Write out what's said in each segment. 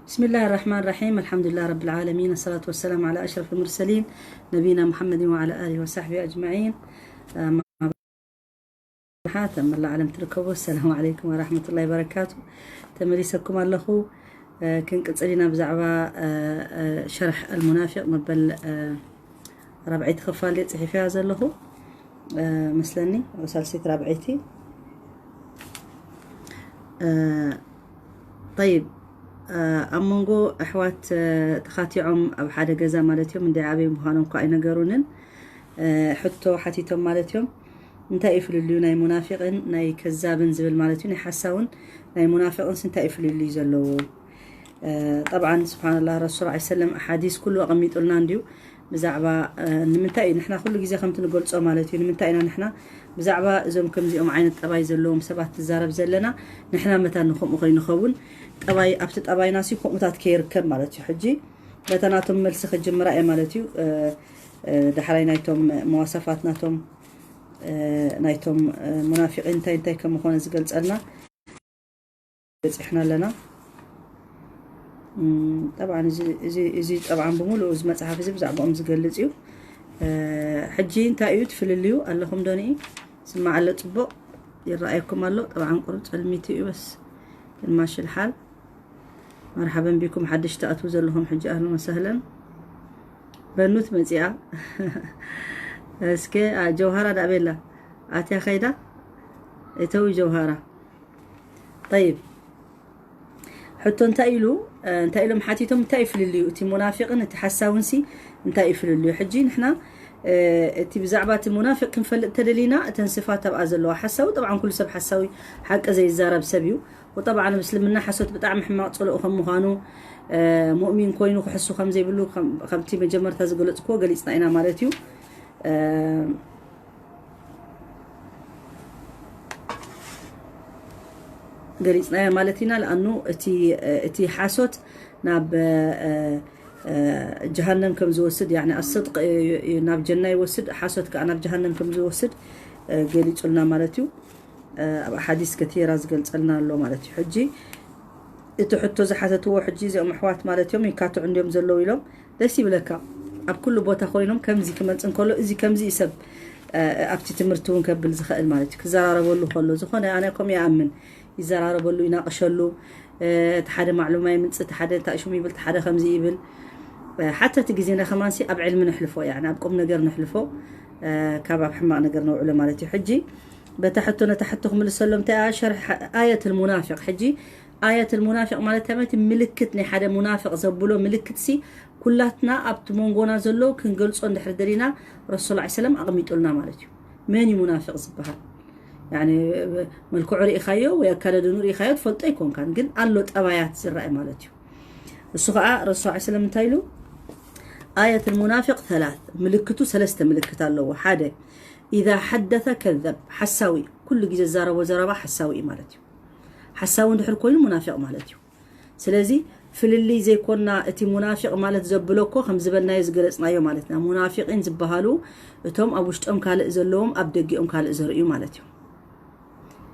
بسم الله الرحمن الرحيم. الحمد لله رب العالمين. الصلاة والسلام على أشرف المرسلين نبينا محمد وعلى آله وصحبه أجمعين. أما بعد، ተመላ ዓለም ትርከቡ፣ السلام عليكم ورحمة الله وبركاته. ተመሊሰኩም ኣለኹ። ክንቅጽል ኢና ብዛዕባ ሸርሕ المنافق መበል ራብዐይቲ ክፋል እየ ጽሒፈያ ዘለኹ መስለኒ፣ ሳልሰይቲ ራብዐይቲ። ጠይብ፣ ኣብ መንጎ ኣሕዋት ተኻቲዖም ኣብ ሓደ ገዛ ማለት እዮም፣ እንደ ዓበይ ምዃኖም እኳ ኣይነገሩንን። ሕቶ ሓቲቶም ማለት እዮም። እንታይ እዩ ፍልልዩ ናይ ሙናፊቕን ናይ ከዛብን ዝብል ማለት እዩ፣ ናይ ሓሳውን ናይ ሙናፊቕንስ እንታይ እዩ ፍልልዩ ዘለዎ? ጠብዓን ስብሓንላ ረሱል ላ ሰለም ሓዲስ ኩሉ ኣቐሚጡልና እንድዩ። ብዛዕባ ንምንታይ እዩ ንሕና ኩሉ ግዜ ከምቲ ንገልጾ ማለት እዩ፣ ንምንታይ ኢና ንሕና ብዛዕባ እዞም ከምዚኦም ዓይነት ጠባይ ዘለዎም ሰባት ትዛረብ ዘለና? ንሕና መታን ንከምኡ ከይንኸውን ጠባይ ኣብቲ ጠባይና ሲ ከምኡታት ከይርከብ ማለት እዩ። ሕጂ በታ ናቶም መልሲ ክጅምራ እየ ማለት እዩ። ዳሕራይ ናይቶም መዋሰፋት ናቶም ናይቶም ሙናፊቂን እንታይ እንታይ ከም ምኾነ ዝገልጸልና በጺሕና ኣለና። ጠብዓን እዚ ጠብዓን ብምሉኡ እዚ መጽሓፍ እዚ ብዛዕባኦም ዝገልጽ እዩ። ሕጂ እንታይ እዩ ትፍልልዩ ኣለኹም ዶ ንኢ ስማዕ ኣሎ ጽቡቕ ይረኣየኩም ኣሎ። ጠብዓን ቁሩብ ጸልሚቱ እዩ በስ ግርማሽ ልሓል መርሓበን ቢኩም ሓድሽ ትኣትዉ ዘለኹም ሕጂ ኣህለን ወሰህለን። በኑት መጺኣ እስከ ጀውሃራ ዳቤላ ኣትያ ኸይዳ እተው ጀውሃራ። ጠይብ ሕቶ እንታይ ኢሉ እንታይ ኢሎም ሓቲቶም እንታይ ይፍልልዩ እቲ ሙናፊቅን እቲ ሓሳውንሲ እንታይ ይፍልልዩ? ሕጂ ንሕና እቲ ብዛዕባ እቲ ሙናፊቅ ክንፈልጥ ተደሊና እተን ስፋት ኣብኣ ዘለዋ ሓሳዊ ጠብዓን ኩሉ ሰብ ሓሳዊ ሓቂ ዘይዛረብ ሰብ እዩ። ወጠብዓን ምስልምና ሓሶት ብጣዕሚ ሕማቅ ጽልኡ ከም ምዃኑ ሙእሚን ኮይኑ ክሕሱ ከም ዘይብሉ ከምቲ መጀመርታ ዝገለጽክዎ ገሊጽና ኢና ማለት እዩ። ገሊጽናዮ ማለት ኢና። ለኣኑ እቲ ሓሶት ናብ ጀሃነም ከም ዝወስድ ያኒ ኣስድቅ ናብ ጀና ይወስድ፣ ሓሶት ከዓ ናብ ጀሃነም ከም ዝወስድ ገሊጹልና ማለት እዩ። ኣብ ሓዲስ ከቲራ ዝገልጸልና ኣሎ ማለት እዩ። ሕጂ እቲ ሕቶ ዝሓተትዎ ሕጂ እዚኦም ኣሕዋት ማለት እዮም ይካትዑ እንዲዮም ዘለዉ ኢሎም ደስ ይብለካ። ኣብ ኩሉ ቦታ ኮይኖም ከምዚ ክመጽእ እንከሎ እዚ ከምዚ እዩ ሰብ ኣብቲ ትምህርቲ እውን ከብል ዝኽእል ማለት እዩ። ክዘራረበሉ ከሎ ዝኾነ ኣነ ከምኡ ይኣምን ይዘራረበሉ ይናቅሸሉ። እቲ ሓደ ማዕሉማ ይምጽእ፣ እቲ ሓደ እንታይ ሽሙ ይብል፣ እቲ ሓደ ከምዚ ይብል። ሓተቲ ግዜና ከማንሲ ኣብ ዕልሚ ንሕልፎ፣ ያኒ ኣብ ቁም ነገር ንሕልፎ፣ ካብ ኣብ ሕማቕ ነገር ነውዕሎ ማለት እዩ። ሕጂ በታ ሕቶ ነታ ሕቶ ክምልሰሎም እንታይ እያ ሸርሒ ኣየት ልሙናፊቅ። ሕጂ ኣየት ልሙናፊቅ ማለት እንታይ ማለት እዩ? ምልክት ናይ ሓደ ሙናፊቅ ዘብሎ ምልክት ሲ ኩላትና ኣብቲ መንጎና ዘሎ ክንገልጾ እንድሕር ደሊና ረሱል ላ ሰለም ኣቕሚጡልና ማለት እዩ። መን እዩ ሙናፊቅ ዝበሃል? ያኒ መልክዑ ርኢኻዮ ወይ ኣካለድኑ ርኢኻዮ ትፈልጦ ኣይኮንካን፣ ግን ኣሎ ጠባያት ዝረኣይ ማለት እዩ። እሱ ከዓ ረሱል ላ ሰለም እንታይ ኢሉ ኣየት ልሙናፊቅ ተላት ምልክቱ ሰለስተ ምልክት ኣለዎ። ሓደ ኢዛ ሓደተ ከዘብ ሓሳዊ ኩሉ ግዜ ዝዛረቦ ዘረባ ሓሳዊ እዩ ማለት እዩ። ሓሳዊ እንድሕር ኮይኑ ሙናፊቅ ማለት እዩ። ስለዚ ፍልልይ ዘይኮና እቲ ሙናፊቅ ማለት ዘብሎ እኮ ከም ዝበልናዮ ዝገለጽናዮ ማለት ኢና። ሙናፊቂን ዝበሃሉ እቶም ኣብ ውሽጦም ካልእ ዘለዎም ኣብ ደጊኦም ካልእ ዘርእዩ ማለት እዩ።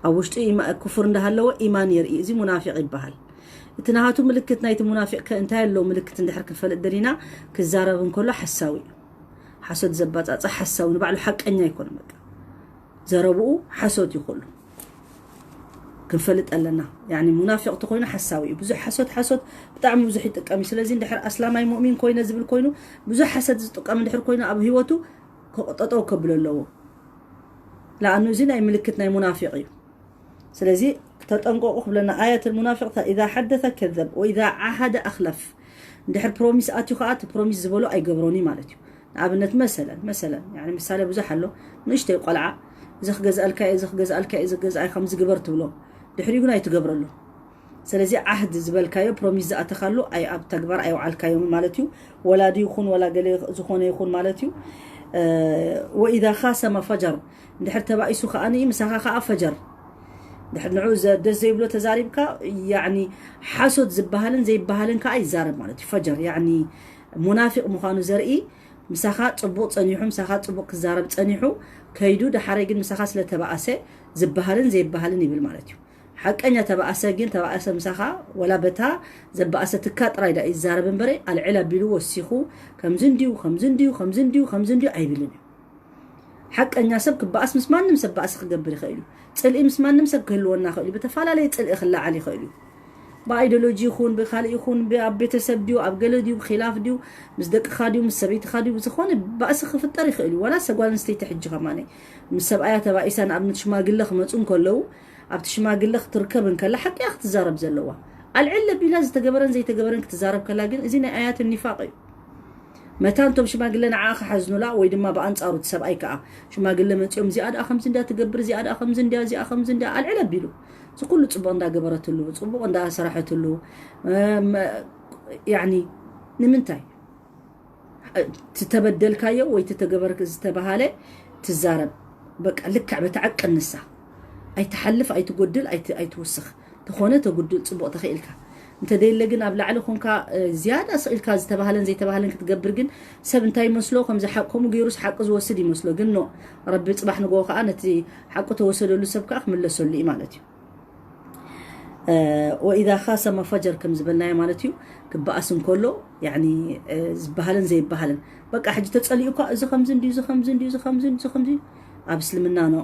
ኣብ ውሽጡ ኩፍር እንዳሃለዎ ኢማን የርኢ፣ እዚ ሙናፊቅ ይበሃል። እቲ ናሃቱ ምልክት ናይቲ ሙናፊቅ ከ እንታይ ኣለዎ? ምልክት እንድሕር ክንፈልጥ ደሊና ክዛረብ እንከሎ ሓሳዊ እዩ። ሓሶት ዘባጻጽሕ ሓሳዊ ንባዕሉ ሓቀኛ ኣይኮነ በቃ ዘረብኡ ሓሶት እዩ ኩሉ። ክንፈልጥ ኣለና። ያኒ ሙናፊቅ ተኮይኑ ሓሳዊ እዩ። ብዙሕ ሓሶት ሓሶት ብጣዕሚ ብዙሕ ይጥቀም እዩ። ስለዚ እንድሕር ኣስላማይ ሙእሚን ኮይነ ዝብል ኮይኑ ብዙሕ ሓሰት ዝጥቀም እንድሕር ኮይኑ ኣብ ህይወቱ ጠጠው ከብሎ ኣለዎ። ለኣኑ እዚ ናይ ምልክት ናይ ሙናፊቅ እዩ። ስለዚ ተጠንቀቁ ክብለና ኣየት ሙናፊቅ ኢዛ ሓደተ ከዘብ ወኢዛ ዓሃደ ኣክለፍ። እንድሕር ፕሮሚስ ኣትዩ ከዓ እቲ ፕሮሚስ ዝበሎ ኣይገብሮን እዩ ማለት እዩ። ንኣብነት መሰለን መሰለን ያኒ ምሳሌ ብዙሕ ኣሎ። ንእሽተይ ቆልዓ እዚ ክገዝኣልካ እየ እዚ ክገዝኣልካ እየ እዚ ክገዝኣ ከም ዝግበር ትብሎ ድሕሪኡ ግን ኣይትገብረሉ። ስለዚ ዓህድ ዝበልካዮ ፕሮሚስ ዝኣተካሉ ኣይ ኣብ ተግባር ኣይውዓልካዮም ማለት እዩ። ወላዲ ይኹን ወላ ገለ ዝኾነ ይኹን ማለት እዩ። ወኢዛ ካሰመ ፈጀር እንድሕር ተባኢሱ ከዓ ምሳኻ ከዓ ፈጀር ድሕር ንዑ ደስ ዘይብሎ ተዛሪብካ ያኒ ሓሶት ዝበሃልን ዘይበሃልን ከዓ ይዛረብ ማለት እዩ። ፈጀር ያኒ ሙናፊቅ ምዃኑ ዘርኢ ምሳኻ ጽቡቕ ጸኒሑ ምሳኻ ጽቡቕ ክዛረብ ጸኒሑ ከይዱ ደሓረይ ግን ምሳኻ ስለተባኣሰ ዝበሃልን ዘይበሃልን ይብል ማለት እዩ። ሓቀኛ ተባእሰ ግን ተባእሰ ምሳኻ ወላ በታ ዘባእሰትካ ጥራይ ዳ ይዛረብ እምበረ ኣልዕል ኣቢሉ ወሲኹ ከምዚ እንድዩ ከምዚ እንድዩ ከምዚ እንድዩ ከምዚ እንድዩ ኣይብልን እዩ። ሓቀኛ ሰብ ክበኣስ ምስ ማንም ሰብ ባእሲ ክገብር ይኽእል እዩ። ጽልኢ ምስ ማንም ሰብ ክህልወና ይኽእል እዩ። ብተፈላለየ ጽልኢ ክለዓል ይኽእል እዩ። ብኣይዲዮሎጂ ይኹን ብካልእ ይኹን ብ- ኣብ ቤተሰብ ድዩ ኣብ ገለ ድዩ ብኪላፍ ድዩ ምስ ደቅኻ ድዩ ምስ ሰበይትኻ ድዩ ዝኾነ ባእሲ ክፍጠር ይኽእል እዩ። ዋላ ሰጓል ኣንስተይቲ ሕጂ ከማነ ምስ ሰብኣያ ተባኢሳ ንኣብነት ሽማግለ ክመፁ እንከለዉ ኣብቲ ሽማግለ ክትርከብ እንከላ ሓቂ እያ ክትዛረብ ዘለዋ። ኣልዕል ኣቢላ ዝተገበረን ዘይተገበረን ክትዛረብ ከላ ግን እዚ ናይ ኣያት ኒፋቅ እዩ። መታን እቶም ሽማግለ ንዓኣ ክሓዝኑላ ወይ ድማ ብኣንጻሩ እቲ ሰብኣይ ከኣ ሽማግለ መጺኦም እዚኣ ደኣ ከምዚ እንድያ ትገብር እዚኣ ደኣ ከምዚ እንድያ እዚኣ ከምዚ እንድያ ኣልዕል ኣቢሉ እዚ ኩሉ ጽቡቕ እንዳገበረትሉ ጽቡቕ እንዳሰራሐትሉ ያኒ ንምንታይ ትተበደልካዮ ወይ ተተገበርክ ዝተባሃለ ትዛረብ በቃ ልክዕ በቲ ዓቅን ንሳ ኣይትሓልፍ ኣይትጎድል ኣይትውስኽ ተኾነ ተጉድል ጽቡቕ ተኽኢልካ እንተ ደየለ ግን ኣብ ላዕሊ ኮንካ ዝያዳ ስቕ ኢልካ ዝተባህለን ዘይተባህለን ክትገብር ግን ሰብ እንታይ ይመስሎ ከምዚ ሓቅ ከምኡ ገይሩስ ሓቂ ዝወስድ ይመስሎ ግን ኖ ረቢ ጽባሕ ንግሆ ከዓ ነቲ ሓቁ ተወሰደሉ ሰብ ከዓ ክምለሰሉ እዩ ማለት እዩ ወኢዛ ካሰመ ፈጀር ከም ዝበልናዮ ማለት እዩ ክበኣስ እንከሎ ዝበሃልን ዘይበሃልን በቃ ሕጂ ተፀሊኡ እኳ እዚ ከምዚ እንዲ እዚ ከምዚ እንዲ እዚ ከምዚ እንዲ እዚ ከምዚ ኣብ እስልምና ነው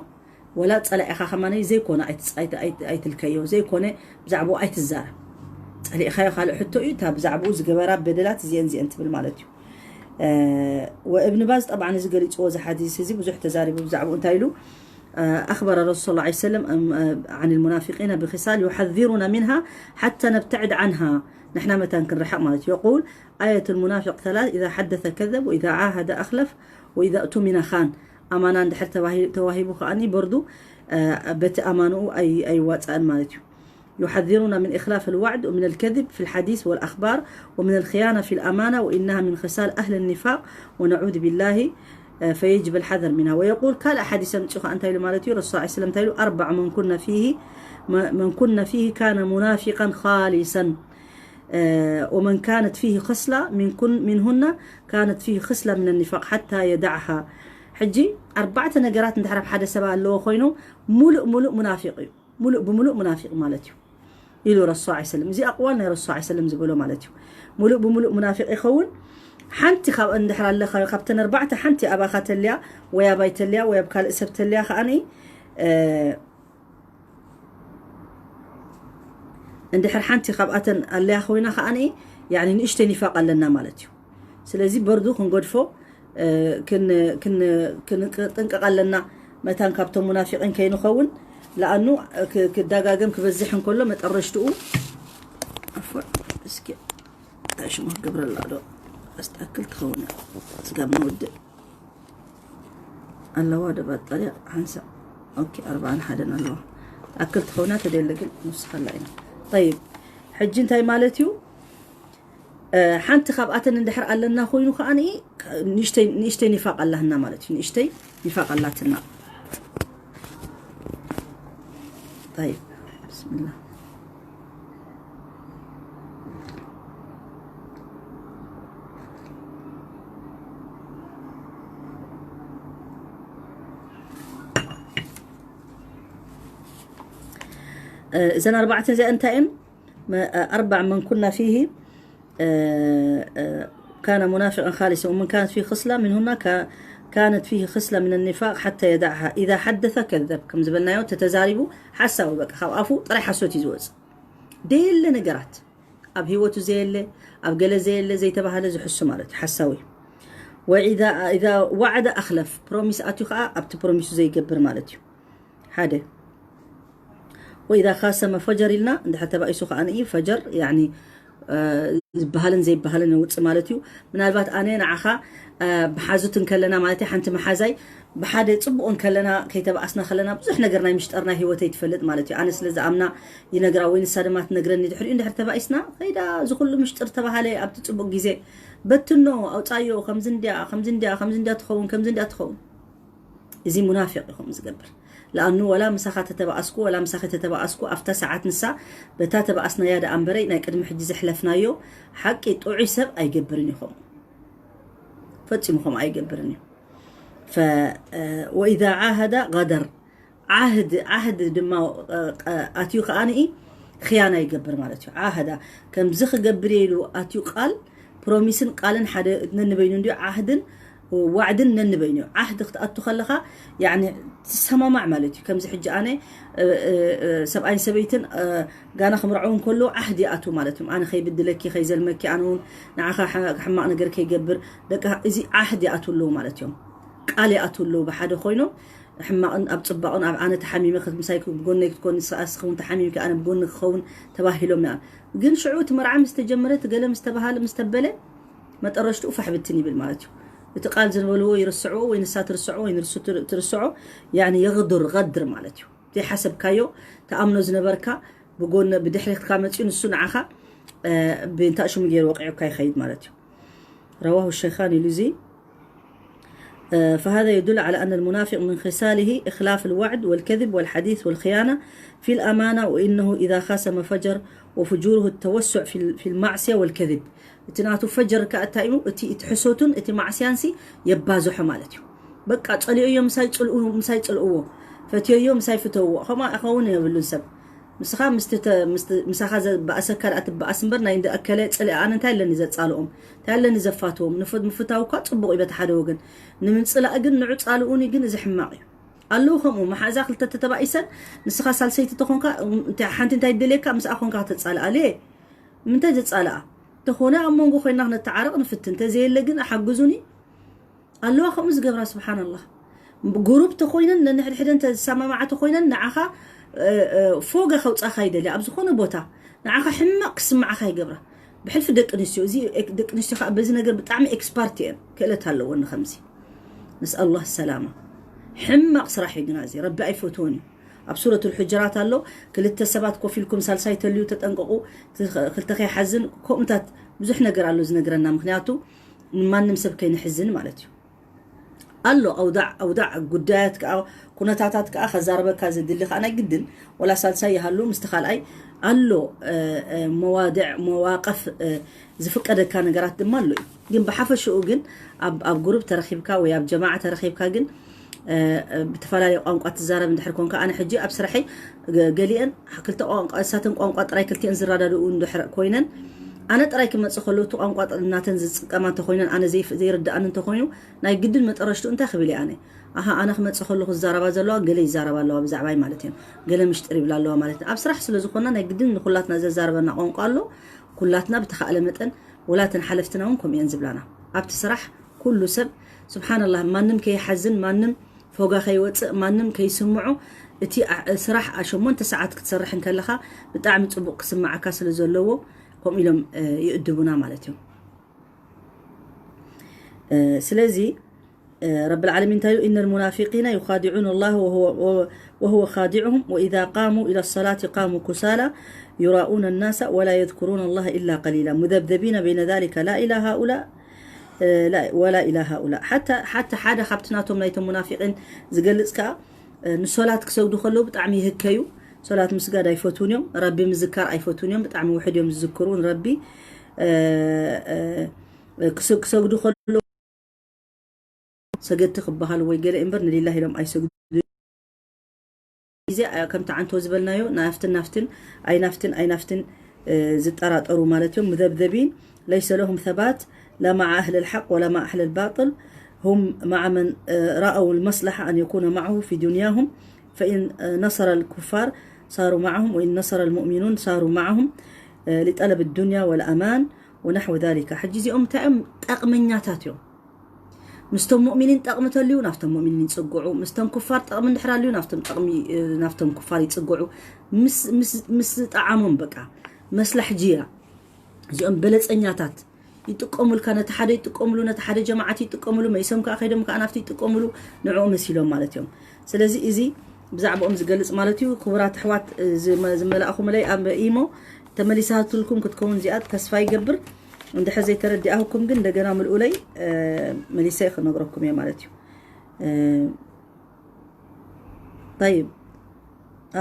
ወላ ጸላኢኻ ከማነይ ዘይኮነ ኣይትልከዮ ዘይኮነ ብዛዕባኡ ኣይትዛረብ ጸሊእኻዮ ካልእ ሕቶ እዩ እታ ብዛዕባኡ ዝገበራ በደላት እዚአን እዚአን ትብል ማለት እዩ ወእብን ባዝ ጠብዓን እዚ ገሊፅዎ እዚ ሓዲስ እዚ ብዙሕ ተዛሪቡ ብዛዕባኡ እንታይ ኢሉ أخبر الرسول صلى الله عليه وسلم عن المنافقين بخصال يحذرنا منها حتى نبتعد عنها نحن متان كنرحق ማለት يقول آية المنافق ثلاث إذا حدث كذب وإذا عاهد أخلف وإذا اؤتمن خان ኣማና እንድሕር ተዋሂቡ ከኣኒ በርዱ በቲ ኣማንኡ ኣይዋፃእን ማለት እዩ يحذرنا من إخلاف الوعد ومن الكذب في الحديث والأخبار ومن الخيانة في الأمانة وإنها من خصال أهل النفاق ونعوذ بالله فيجب الحذر منها ويقول قال أحد سمت أنت مالتي رسول الله صلى الله عليه وسلم أربع من كن فيه من كن فيه كان منافقا خالصا ومن كانت فيه خصلة من كن منهن كانت فيه خصلة من النفاق حتى يدعها ሕጂ ኣርባዕተ ነገራት እንድሕር ኣብ ሓደ ሰብ ኣለዎ ኮይኑ ሙሉእ ሙሉእ ሙናፊቅ እዩ ሙሉእ ብሙሉእ ሙናፊቅ ማለት እዩ ኢሉ ረሱ ዓ ሰለም እዚ ኣቅዋል ናይ ረሱ ዓ ሰለም ዝበሎ ማለት እዩ ሙሉእ ብሙሉእ ሙናፊቅ ይኸውን ሓንቲ ካብ እንድሕር ኣለካ ካብተን ኣርባዕተ ሓንቲ ኣባካ ተልያ ወይ ኣባይ ተልያ ወይ ኣብ ካልእ ሰብ ተልያ ከዓኒ እንድሕር ሓንቲ ካብኣተን ኣለያ ኮይና ከዓኒ ያኒ ንእሽተይ ኒፋቅ ኣለና ማለት እዩ ስለዚ በርዱ ክንገድፎ ክንጥንቀቕ ኣለና መታን ካብቶም ሙናፊቂን ከይንኸውን ለኣኑ ክዳጋገም ክበዝሕ እንከሎ መጠረሽትኡ እስኪ ሽሙ ክገብረላ ዶ ኣስተኣክል ትኸውን ስጋብ ንወድእ ኣለዋ ዶ ባጠርያ ሓንሳ ኦኬ ኣርባዓን ሓደን ኣለዋ ኣክል ትኸውና ተደለ ግን ንስኻላ ኢና طيب ሕጂ እንታይ ማለት እዩ ሓንቲ ካብኣተን እንድሕር ኣለና ኮይኑ ከዓ ንእሽተይ ኒፋቅ ኣላህና ማለት እዩ ንእሽተይ ኒፋቅ ኣላትና طيب بسم الله እዘን ኣርባዕተ እዚኣ እንታይ እየን ኣርባዕ መን ኩና ፊሂ كان منافقا خالصا ومن كانت فيه خصلة منهن كانت فيه خصلة من النفاق حتى يدعها إذا حدث كذب كم زبلنا يوم تتزاربوا حساوي بك خاو أفو طرح حسوتي زوز ديل نقرات ኣብ ህይወቱ ዘየለ ኣብ ገለ ዘየለ ዘይተባህለ ዝሕሱ ማለት እዩ ሓሳዊ ወኢዛ ኢዛ ዋዓደ ኣኽለፍ ፕሮሚስ ኣትዩ ከዓ ኣብቲ ፕሮሚሱ ዘይገብር ማለት እዩ ሓደ ወኢዛ ካሰመ ፈጀር ኢልና እንድሕር ተባኢሱ ከዓ ንኢ ፈጀር ያኒ ዝበሃልን ዘይበሃልን የውፅእ ማለት እዩ ምናልባት ኣነ ንዓኻ ብሓዙት እንከለና ማለት ሓንቲ መሓዛይ ብሓደ ፅቡቕ እንከለና ከይተባኣስና ከለና ብዙሕ ነገር ናይ ምሽጠር ናይ ህይወተይ ትፈልጥ ማለት እዩ ኣነ ስለ ዝኣምና ይነግራ ወይ ንሳ ድማ ትነግረኒ ድሕሪኡ እንድሕር ተባኢስና ከይዳ እዚ ኩሉ ምሽጥር ተባሃለ ኣብቲ ፅቡቕ ግዜ በትኖ ኣውፃዮ ከምዚ እንድያ ከምዚ እንድያ ከምዚ እንድያ ትኸውን ከምዚ እንድያ ትኸውን እዚ ሙናፊቅ ኢኹም ዝገብር ለኣኑ ወላ ምሳኻ ተተባኣስኩ ወላ ምሳኺ ተተባኣስኩ ኣብታ ሰዓት ንሳ በታ ተባኣስናያ ደኣ እምበረይ ናይ ቅድሚ ሕጂ ዘሕለፍናዮ ሓቂ ጥዑይ ሰብ ኣይገብርን ኢኹም ፈጺሙ ከምኡ ኣይገብርን እዩ ወኢዛ ዓሃዳ ጋደር ዓህድ ዓህድ ድማ ኣትዩ ከዓንኢ ክያና ይገብር ማለት እዩ። ዓህዳ ከምዚ ክገብር ኢሉ ኣትዩ ቃል ፕሮሚስን ቃልን ሓደ ነንበይኑ እንዲዩ። ዓህድን ዋዕድን ነንበይኑ እዩ። ዓህድ ክትኣቱ ከለኻ ያኒ ትሰማማዕ ማለት እዩ። ከምዚ ሕጂ ኣነ ሰብኣይን ሰበይትን ጋና ክምርዐው እንከሎ ዓህድ ይኣቱ ማለት እዮም። ኣነ ከይብድለኪ ከይዘልመኪ ኣነ እውን ንዓኻ ሕማቕ ነገር ከይገብር ደቂ እዚ ዓህድ ይኣቱ ኣለዉ ማለት እዮም። ቃል ይኣቱ ኣለዉ ብሓደ ኮይኖም ሕማቕን ኣብ ፅባቕን ኣብ ኣነ ተሓሚመ ምሳይ ብጎነይ ክትኮኒ ስኣስኽውን ተሓሚምኪ ኣነ ብጎኒ ክኸውን ተባሂሎም ያ ግን ሽዑ እቲ መርዓ ምስ ተጀመረ እቲ ገለ ምስ ተባሃለ ምስ ተበለ መጠረሽትኡ ፋሕብትን ይብል ማለት እዩ። እቲ ቃል ዝነበልዎ ይርስዕዎ ወይ ንሳ ትርስዖ ወይ ንርሱ ትርስዖ ያኒ የቕድር ቐድር ማለት እዩ። ዘይሓሰብካዮ ተኣምኖ ዝነበርካ ብጎነ ብድሕሪትካ መፅኡ ንሱ ንዓኻ ብእንታ ሽሙ ገይሩ ወቂዑካ ይኸይድ ማለት እዩ። رواه الشيخان ኢሉ እዚ فهذا يدل على أن المنافق من خصاله إخلاف الوعد والكذب والحديث والخيانة في الأمانة وإنه إذا خاصم فجر وفجوره التوسع في في المعصية والكذب. እቲ ናቱ ፈጀር ከኣ እንታይ እዩ እቲ እቲ ሕሶቱን እቲ ማዕስያንሲ የባዝሖ ማለት እዩ። በቃ ጸሊኦዮ ምሳይ ጽልኡ ምሳይ ጽልእዎ ፈትዮዮ ምሳይ ፍተውዎ ከምኡ ክኸውን የብሉን ሰብ ምስኻ ምስቲ ምሳኻ ዘባእሰካ ደኣ ትባኣስ እምበር ናይ እንደ ኣከለ ጽልኢ ኣነ እንታይ ኣለኒ ዘጻልኦም እንታይ ኣለኒ ዘፋትዎም ምፍታው እኳ ጽቡቕ እዩ በቲ ሓደ ወገን ንምንጽላእ ግን ንዑ ጻልኡኒ ግን እዚ ሕማቕ እዩ ኣለዉ ከምኡ መሓዛ ክልተ ተተባኢሰን ንስኻ ሳልሰይቲ ተኾንካ ሓንቲ እንታይ ደልየካ ምስኣ ኮንካ ከተጻልኣለ ምንታይ ዘጻልኣ ተኾነ ኣብ መንጎ ኮይና ክነተዓረቕ ንፍትን ተዘየለ ግን ኣሓግዙኒ ኣለዋ ከምኡ ዝገብራ ስብሓንላህ ጉሩፕ ተኮይነን ነንሕድሕደን ተሰማማዓ ተኮይነን ንዓኻ ፎጋ ከውፃኻ ይደልያ ኣብ ዝኾነ ቦታ ንዓኻ ሕማቅ ክስማዓኻ ይገብራ ብሕልፊ ደቂ ኣንስትዮ እዚ ደቂ ኣንስትዮ ከዓ በዚ ነገር ብጣዕሚ ኤክስፓርት እየን ክእለት ኣለወን ከምዚ ነስኣል ላህ ሰላማ ሕማቅ ስራሕ እዩ ግና እዚ ረቢ ኣይፈትዎን እዩ ኣብ ሱረት ልሑጅራት ኣሎ ክልተ ሰባት ኮፍ ኢልኩም ሳልሳይ ተልዩ ተጠንቀቁ ክልተ ከይሓዝን ከምኡታት ብዙሕ ነገር ኣሎ ዝነግረና ምክንያቱ ማንም ሰብ ከይንሕዝን ማለት እዩ ኣሎ ኣውዳዕ ኣውዳዕ ጉዳያት ከዓ ኩነታታት ከዓ ከዛረበካ ዘድሊ ከዓ ናይ ግድን ወላ ሳልሳይ ይሃሉ ምስቲ ካልኣይ ኣሎ መዋድዕ መዋቀፍ ዝፍቀደካ ነገራት ድማ ኣሎ እዩ ግን ብሓፈሽኡ ግን ኣብ ጉሩብ ተረኪብካ ወይ ኣብ ጀማዓ ተረኪብካ ግን ብተፈላለየ ቋንቋ ትዛረብ እንድሕር ኮንካ ኣነ ሕጂ ኣብ ስራሐይ ገሊአን ክልተ ቋንቋ እሳተን ቋንቋ ጥራይ ክልቲአን ዝረዳድኡ እንድሕር ኮይነን ኣነ ጥራይ ክመፅእ ከሎ እቲ ቋንቋ እናተን ዝጥቀማ እንተኮይነን ኣነ ዘይርድኣኒ እንተኮይኑ ናይ ግድን መጠረሽቱ እንታይ ክብል እየ ኣነ ኣሃ ኣነ ክመፅእ ከለኩ ዝዛረባ ዘለዋ ገለ ይዛረባ ኣለዋ ብዛዕባይ ማለት እዮም ገለ ምሽጥር ይብላ ኣለዋ ማለት ኣብ ስራሕ ስለ ዝኮና ናይ ግድን ንኩላትና ዘዛረበና ቋንቋ ኣሎ ኩላትና ብተካእለ መጠን ወላ ተን ሓለፍትና እውን ከምኡ እየን ዝብላና ኣብቲ ስራሕ ኩሉ ሰብ ስብሓንላህ ማንም ከይሓዝን ማንም ፎጋ ከይወፅእ ማንም ከይስምዖ እቲ ስራሕ ሸሞንተ ሰዓት ክትሰርሕ እንከለካ ብጣዕሚ ፅቡቅ ክስማዓካ ስለ ዘለዎ ከምኡ ኢሎም ይእድቡና ማለት እዩ ስለዚ ረብ العالمين እንታይ إن المنافقين يخادعون الله وهو وهو خادعهم وإذا قاموا إلى الصلاة قاموا كسالى يراءون الناس ولا يذكرون الله إلا قليلا مذبذبين بين ذلك لا إلى هؤلاء لا ولا إلى هؤلاء حتى حتى ሓደ ካብቲ ናቶም ናይቶም ሙናፊቂን ዝገልጽ ከኣ ንሶላት ክሰግዱ ከለዉ ብጣዕሚ ይህከዩ ሶላት ምስጋድ ኣይፈትውን እዮም ረቢ ምዝካር ኣይፈትውን እዮም ብጣዕሚ ውሕድ እዮም ዝዝክሩ ንረቢ ክሰግዱ ከለዉ ሰገድቲ ክበሃሉ ወይ ገለ እምበር ንሊላህ ኢሎም ኣይሰግዱ ግዜ ከምቲ ዓንቶ ዝበልናዮ ናፍትን ናፍትን ኣይናፍትን ኣይናፍትን ዝጠራጠሩ ማለት እዮም مذبذبين ليس لهم ثبات لا مع أهل الحق ولا مع أهل الباطل هم مع من رأوا المصلحة أن يكون معه في دنياهم فإن نصر الكفار صاروا معهم وإن نصر المؤمنون صاروا معهم لطلب الدنيا والأمان ونحو ذلك ሕጂ እዚኦም እንታይ እዮም ጠቕመኛታት እዮም ምስቶም ሙእሚኒን ጠቕሚ ተልዩ ናፍቶም ሙእሚኒን ይፅግዑ ምስቶም ኩፋር ጠቕሚ እንድሕር ኣልዩ ናፍቶም ጠቕሚ ናፍቶም ኩፋር ይፅግዑ ምስ ጠዓሞም በቃ መስላሕ ጅያ እዚኦም በለፀኛታት ይጥቀሙልካ ነቲ ሓደ ይጥቀምሉ ነቲ ሓደ ጀማዓት ይጥቀምሉ መይሶም ከዓ ከይዶም ከዓ ናፍቲ ይጥቀምሉ ንዕኡ መሲሎም ማለት እዮም ስለዚ እዚ ብዛዕባኦም ዝገልፅ ማለት እዩ ክቡራት ኣሕዋት ዝመላእኹምለይ ኣብ ኢሞ ተመሊሳትልኩም ክትከውን እዚኣ ተስፋ ይገብር እንድሕር ዘይተረዲኣሁኩም ግን እንደገና ምልኡለይ መሊሰ ክነግረኩም እየ ማለት እዩ طيب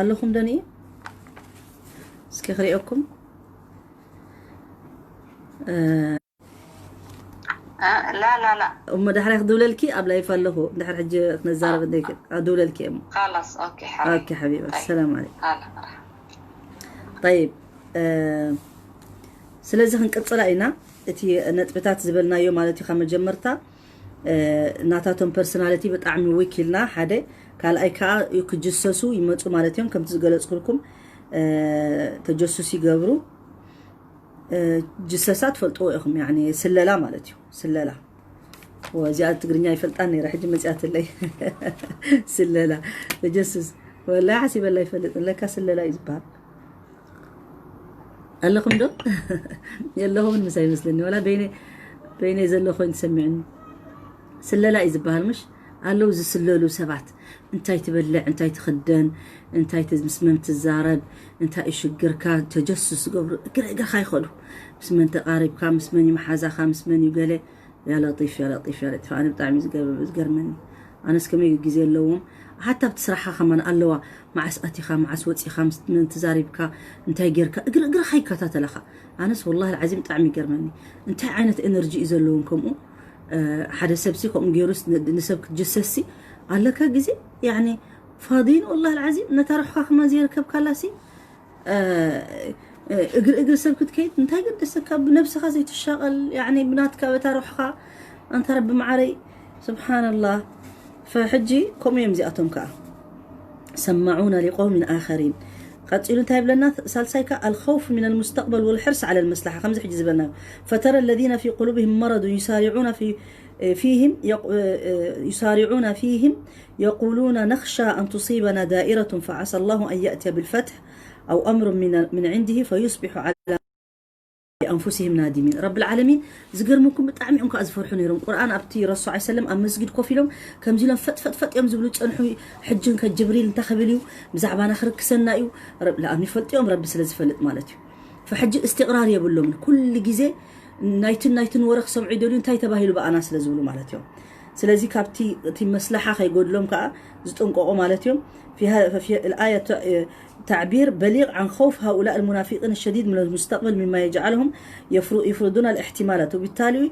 ኣለኹም ደኒ እስኪ ክሪኦኩም لا لا لا. እሞ ዳሕራይ ክድውለልኪ ኣብ ላይፍ ኣለኹ። ድሕሪ ሕጂ ክነዛረብ እንደ ክድውለልኪ እሞ። خلاص، اوكي حبيبي. ኦኬ ሓቢባ፣ ሰላም ዓለይኩም። هلا مرحبا. طيب. ስለዚ ክንቅፅላ ኢና። እቲ ነጥብታት ዝበልናዮ ማለት እዩ ካብ መጀመርታ ናታቶም ፐርሶናሊቲ ብጣዕሚ ዊክ ኢልና ሓደ፣ ካልኣይ ከዓ ክጅሰሱ ይመፁ ማለት እዮም። ከምቲ ዝገለፅኩልኩም ተጀሱስ ይገብሩ። ጅሰሳ ትፈልጥዎ ኢኹም፣ ያኒ ስለላ ማለት እዩ። ስለላ እዚኣ ትግርኛ ይፈልጣ ነይረ፣ ሕጂ መፅኣትለይ። ስለላ ተጀሱስ ወላ ሓሲበላ ይፈልጥ ለካ ስለላ እዩ ዝበሃል። ኣለኹም ዶ? የለኹምን ምሳይ ይመስለኒ፣ ወላ በይነ በይነ ዘሎ ኮይኑ ትሰሚዕኒ። ስለላ እዩ ዝበሃል ምሽ? ኣለዉ ዝስለሉ ሰባት፣ እንታይ ትበልዕ፣ እንታይ ትኽደን፣ እንታይ ምስ መን ትዛረብ፣ እንታይ እዩ ሽግርካ፣ ተጀሱስ ዝገብሩ። እግረ እግርካ ይኸዱ። ምስ መን ተቃሪብካ፣ ምስ መን እዩ መሓዛካ፣ ምስ መን እዩ ገለ። ያ ለጢፍ ያ ለጢፍ ያ ለጢፍ። ኣነ ብጣዕሚ ዝገርመኒ፣ ኣነስ ከመይ ግዜ ኣለዎም። ሓታ ኣብቲ ስራሕካ ከማን ኣለዋ፣ መዓስ ኣቲኻ፣ መዓስ ወፂኻ፣ ምስ መን ተዛሪብካ፣ እንታይ ጌርካ፣ እግሪ እግርኻ ይከታተለኻ። ኣነስ ወላሂ ዓዚም ብጣዕሚ ይገርመኒ፣ እንታይ ዓይነት ኤነርጂ እዩ ዘለዎም ከምኡ። ሓደ ሰብሲ ከምኡ ገይሩስ ንሰብ ክትጅሰሲ ኣለካ ግዜ፣ ያኒ ፋዲን ወላሂ ዓዚም ነታ ርሕካ ከማን ዘይርከብካላሲ እግሪ እግሪ ሰብ ክትከይድ እንታይ ገደሰካ? ብነብስኻ ዘይትሻቐል፣ ያኒ ብናትካ በታ ሩሕኻ። ኣንታ ረቢ መዓረይ፣ ስብሓንላህ። ፈሕጂ ከምኡ እዮም እዚኣቶም ከዓ ሰማዑና ሊቆውሚን ኣኸሪን። ቀፂሉ እንታይ ይብለና? ሳልሳይ ከዓ الخوف من المستقبل والحرص على المصلحة، ከምዚ ሕጂ ዝበልና እዩ። فترى الذين في قلوبهم مرض يسارعون في فيهم يق- يسارعون فيهم يقولون نخشى أن تصيبنا دائرة فعسى الله أن يأتي بالفتح أو أمر من من عنده فيصبحوا على أنفسهم نادمين. ረብል ዓለሚን ዝገርመኩም ብጣዕሚ እዮም ከዓ ዝፈርሑ ነይሮም። ቁርኣን ኣብቲ ረሱል ዓለይሂ ሰለም ኣብ መስጊድ ኮፍ ኢሎም ከምዚ ኢሎም ፈጥ ፈጥ ፈጥ እዮም ዝብሉ ዝፀንሑ። ሕጂ እንከ ጅብሪል እንታይ ክብል እዩ? ብዛዕባና ክርክሰና እዩ። ረብ- ለኣኑ ይፈልጡ እዮም፣ ረቢ ስለ ዝፈልጥ ማለት እዩ። ፈሕጂ እስትቕራር የብሎምን። ኩሉ ግዜ ናይትን ናይትን ወረ ክሰምዑ ይደልዩ፣ እንታይ ተባሂሉ ብኣና ስለ ዝብሉ ማለት እዮም። ስለዚ ካብቲ እቲ መስለሓ ከይጎድሎም ከዓ ዝጥንቀቑ ማለት እዮም። في ه- في الآية تعبير بليغ عن خوف هؤلاء المنافقين الشديد من المستقبل مما يجعلهم يفر- يفرضون الاحتمالات وبالتالي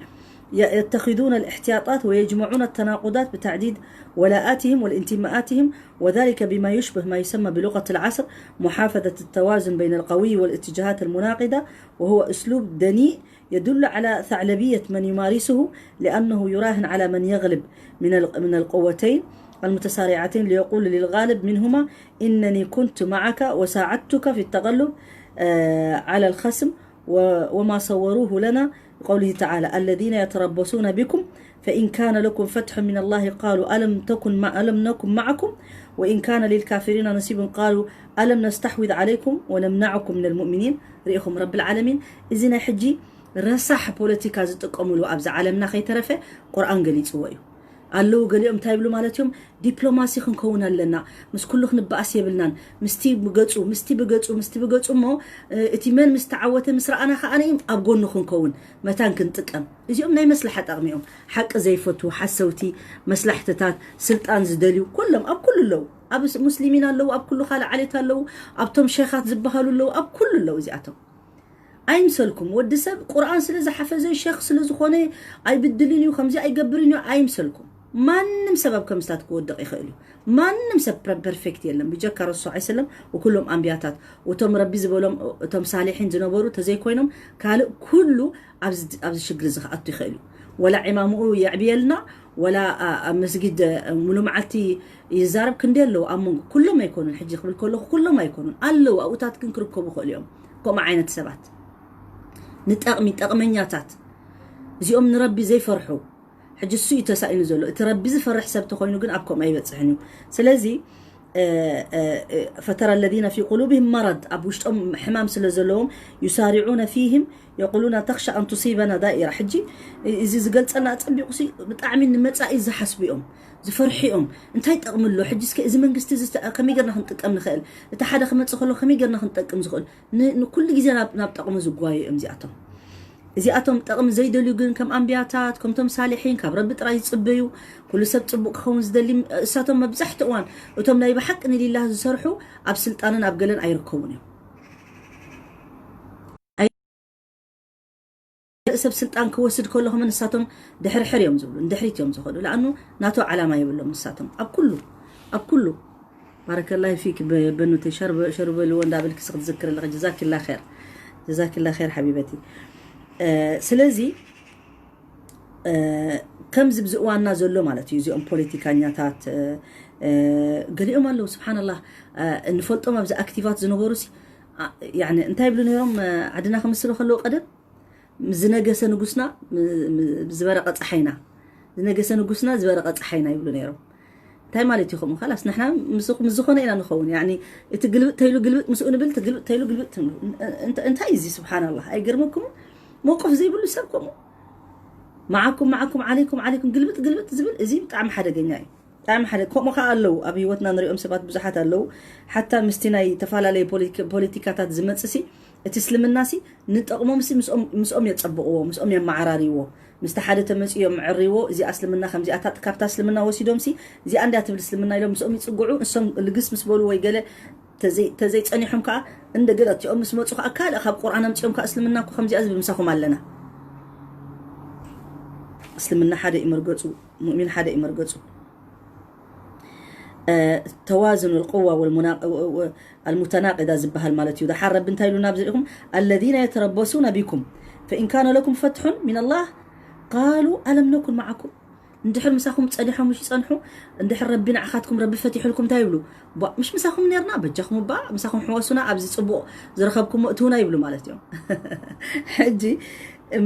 يتخذون الاحتياطات ويجمعون التناقضات بتعديد ولاءاتهم والانتماءاتهم، وذلك بما يشبه ما يسمى بلغة العصر محافظة التوازن بين القوي والاتجاهات المناقضة، وهو أسلوب دنيء يدل على ثعلبية من يمارسه، لأنه يراهن على من يغلب من ال- من القوتين المتصارعتين ليقول للغالب منهما: إنني كنت معك وساعدتك في التغلب، آه، على الخصم، و- وما صوروه لنا بقوله تعالى: الذين يتربصون بكم فإن كان لكم فتح من الله قالوا ألم تكن مع ألم نكن معكم وإن كان للكافرين نصيب قالوا ألم نستحوذ عليكم ونمنعكم من المؤمنين. رئيكم رب العالمين. እዚ ናይ ሕጂ ረሳሕ ፖለቲካ ዝጥቀምሉ ኣብዚ ዓለምና ከይተረፈ ቁርኣን ገሊፅዎ እዩ። ኣለዉ ገሊኦም እንታይ ይብሉ ማለት እዮም? ዲፕሎማሲ ክንከውን ኣለና፣ ምስ ኩሉ ክንበኣስ የብልናን። ምስቲ ብገፁ ምስቲ ብገፁ ምስቲ ብገፁ እሞ እቲ መን ምስ ተዓወተ ምስ ረኣና ከዓ ኣብ ጎኑ ክንከውን መታን ክንጥቀም። እዚኦም ናይ መስላሓ ጠቕሚኦም ሓቂ ዘይፈትዉ ሓሰውቲ መስላሕትታት ስልጣን ዝደልዩ ኩሎም ኣብ ኩሉ ኣለዉ። ኣብ ሙስሊሚን ኣለዉ፣ ኣብ ኩሉ ካልእ ዓሌት ኣለዉ፣ ኣብቶም ሸኻት ዝበሃሉ ኣለዉ፣ ኣብ ኩሉ ኣለዉ እዚኣቶም። ኣይምሰልኩም ወዲ ሰብ ቁርኣን ስለ ዝሓፈዘ ሸኽ ስለ ዝኾነ ኣይብድልን እዩ ከምዚ ኣይገብርን እዩ ኣይምሰልኩም። ማንም ሰብ ኣብ ከምስታት ክወድቕ ይኽእል እዩ። ማንም ሰብ ፐርፌክት የለን ብጀካ ረሱ ዓ ሰለም ወኩሎም ኣንቢያታት እቶም ረቢ ዝበሎም እቶም ሳሊሒን ዝነበሩ ተዘይኮይኖም ካልእ ኩሉ ኣብዚ ሽግር እዚ ክኣቱ ይኽእል እዩ። ወላ ዕማምኡ የዕብየልና ወላ ኣብ መስጊድ ሙሉ መዓልቲ ይዛረብ ክንደ ኣለዉ ኣብ መንጎ ኩሎም ኣይኮኑን። ሕጂ ክብል ከለኹ ኩሎም ኣይኮኑን ኣለዉ ኣብኡታት ግን ክርከቡ ይኽእሉ እዮም። ከምኡ ዓይነት ሰባት ንጠቕሚ ጠቕመኛታት እዚኦም ንረቢ ዘይፈርሑ። ሕጂ እሱ እዩ ተሳኢኑ ዘሎ። እቲ ረቢ ዝፈርሕ ሰብ ተኾይኑ ግን ኣብ ከምኡ ኣይበፅሕን እዩ። ስለዚ فترى الذين في قلوبهم مرض ኣብ ውሽጦም ሕማም ስለ ዘለዎም يسارعون فيهم يقولون تخشى أن تصيبنا دائرة። ሕጂ እዚ ዝገልፀልና ኣፀቢቑ ሲ ብጣዕሚ ንመፃኢ ዝሓስቡ እዮም ዝፈርሑ እዮም። እንታይ ጠቕሚ ኣሎ ሕጂ እስከ እዚ መንግስቲ እዚ ከመይ ገርና ክንጥቀም ንኽእል? እቲ ሓደ ክመፅእ ከሎ ከመይ ገርና ክንጠቅም ዝኽእል? ንኩሉ ግዜ ናብ ጠቕሚ ዝጓዩ እዮም እዚኣቶም። እዚኣቶም ጠቕሚ ዘይደልዩ ግን ከም ኣንብያታት ከምቶም ሳሊሒን ካብ ረቢ ጥራይ ዝፅበዩ ኩሉ ሰብ ፅቡቅ ክኸውን ዝደሊ እሳቶም መብዛሕቲ እዋን እቶም ናይ ብሓቂ ንሊላህ ዝሰርሑ ኣብ ስልጣንን ኣብ ገለን ኣይርከቡን እዮም። ሰብ ስልጣን ክወስድ ከሎ ከመ ንሳቶም ድሕርሕር እዮም ዝብሉ፣ ንድሕሪት እዮም ዝኸዱ። ለኣኑ ናቶ ዓላማ የብሎም ንሳቶም ኣብ ኩሉ ኣብ ኩሉ። ባረከላሂ ፊክ በ- በኑተይ፣ ሸር በ- ሸር በልዎ እንዳበልኪ ስኽ ትዝክር ኣለኺ። ጀዛኪላ ኸይር፣ ጀዛኪላ ኸይር ሓቢበቲ። ስለዚ ከምዚ ብዚ እዋንና ዘሎ ማለት እዩ። እዚኦም ፖለቲካኛታት ገሊኦም ኣለዉ ስብሓንላህ፣ እንፈልጦም ኣብዚ ኣክቲቫት ዝነበሩ ሲ፣ ያኒ እንታይ ይብሉ ነይሮም? ዓድና ክምስሉ ከለዉ ቀደም ዝነገሰ ንጉስና ዝበረቐ ፀሓይና፣ ዝነገሰ ንጉስና ዝበረቐ ፀሓይና ይብሉ ነይሮም። እንታይ ማለት እዩ? ከምኡ ኸላስ ንሕና ምስ ዝኾነ ኢና ንኸውን። ያኒ እቲ ግልብጥ ተይሉ ግልብጥ ምስኡ ንብል፣ እቲ ግልብጥ ተይሉ ግልብጥ ትንብሉ። እንታይ እዩ እዚ? ስብሓንላህ፣ ኣይገርመኩምን? መውቀፍ ዘይብሉ ሰብ ከምኡ መዓኩም መዓኩም ዓለይኩም ዓለይኩም ግልብጥ ግልብጥ ዝብል፣ እዚ ብጣዕሚ ሓደገኛ እዩ። ብጣዕሚ ሓደ ከምኡ ከዓ ኣለዉ፣ ኣብ ህይወትና ንሪኦም ሰባት ብዙሓት ኣለዉ። ሓታ ምስቲ ናይ ተፈላለየ ፖለቲካታት ዝመፅሲ እቲ እስልምናሲ ንጠቕሞምሲ ምስኦም የፀብቕዎ፣ ምስኦም የመዓራርይዎ። ምስቲ ሓደ ተመፅኡ የምዕርይዎ። እዚኣ እስልምና ከምዚኣታ፣ ካብታ እስልምና ወሲዶምሲ እዚኣ እንድያ ትብል እስልምና ኢሎም ምስኦም ይፅግዑ። እሶም ልግስ ምስ በሉ ወይ ገለ ተዘይፀኒሖም ከዓ እንደገና እቲኦም ምስ መፁ ከዓ ካልእ ካብ ቁርኣን ኣምፂኦም ከዓ እስልምና እኮ ከምዚኣ ዝብል ምሳኹም ኣለና። እስልምና ሓደ እዩ መርገፁ፣ ሙእሚን ሓደ እዩ መርገፁ። ተዋዝኑ ልቅዋ ኣልሙተናቂዳ ዝበሃል ማለት እዩ። ደሓር ረቢ እንታይ ኢሉና ኣብዚ ርኢኹም? الذين يتربصون بكم فإن كان لكم فتح من الله قالوا ألم نكن معكم. እንድሕር ምሳኹም ፀኒሖም ምሽ ይፀንሑ፣ እንድሕር ረቢ ንዓኻትኩም ረቢ ፈቲሑልኩም እንታይ ይብሉ? ቧ ምሽ ምሳኹም ነርና በጃኹም እባ ምሳኹም ሕወሱና ኣብዚ ፅቡቕ ዝረኸብኩሞ እትውና ይብሉ ማለት እዮም። ሕጂ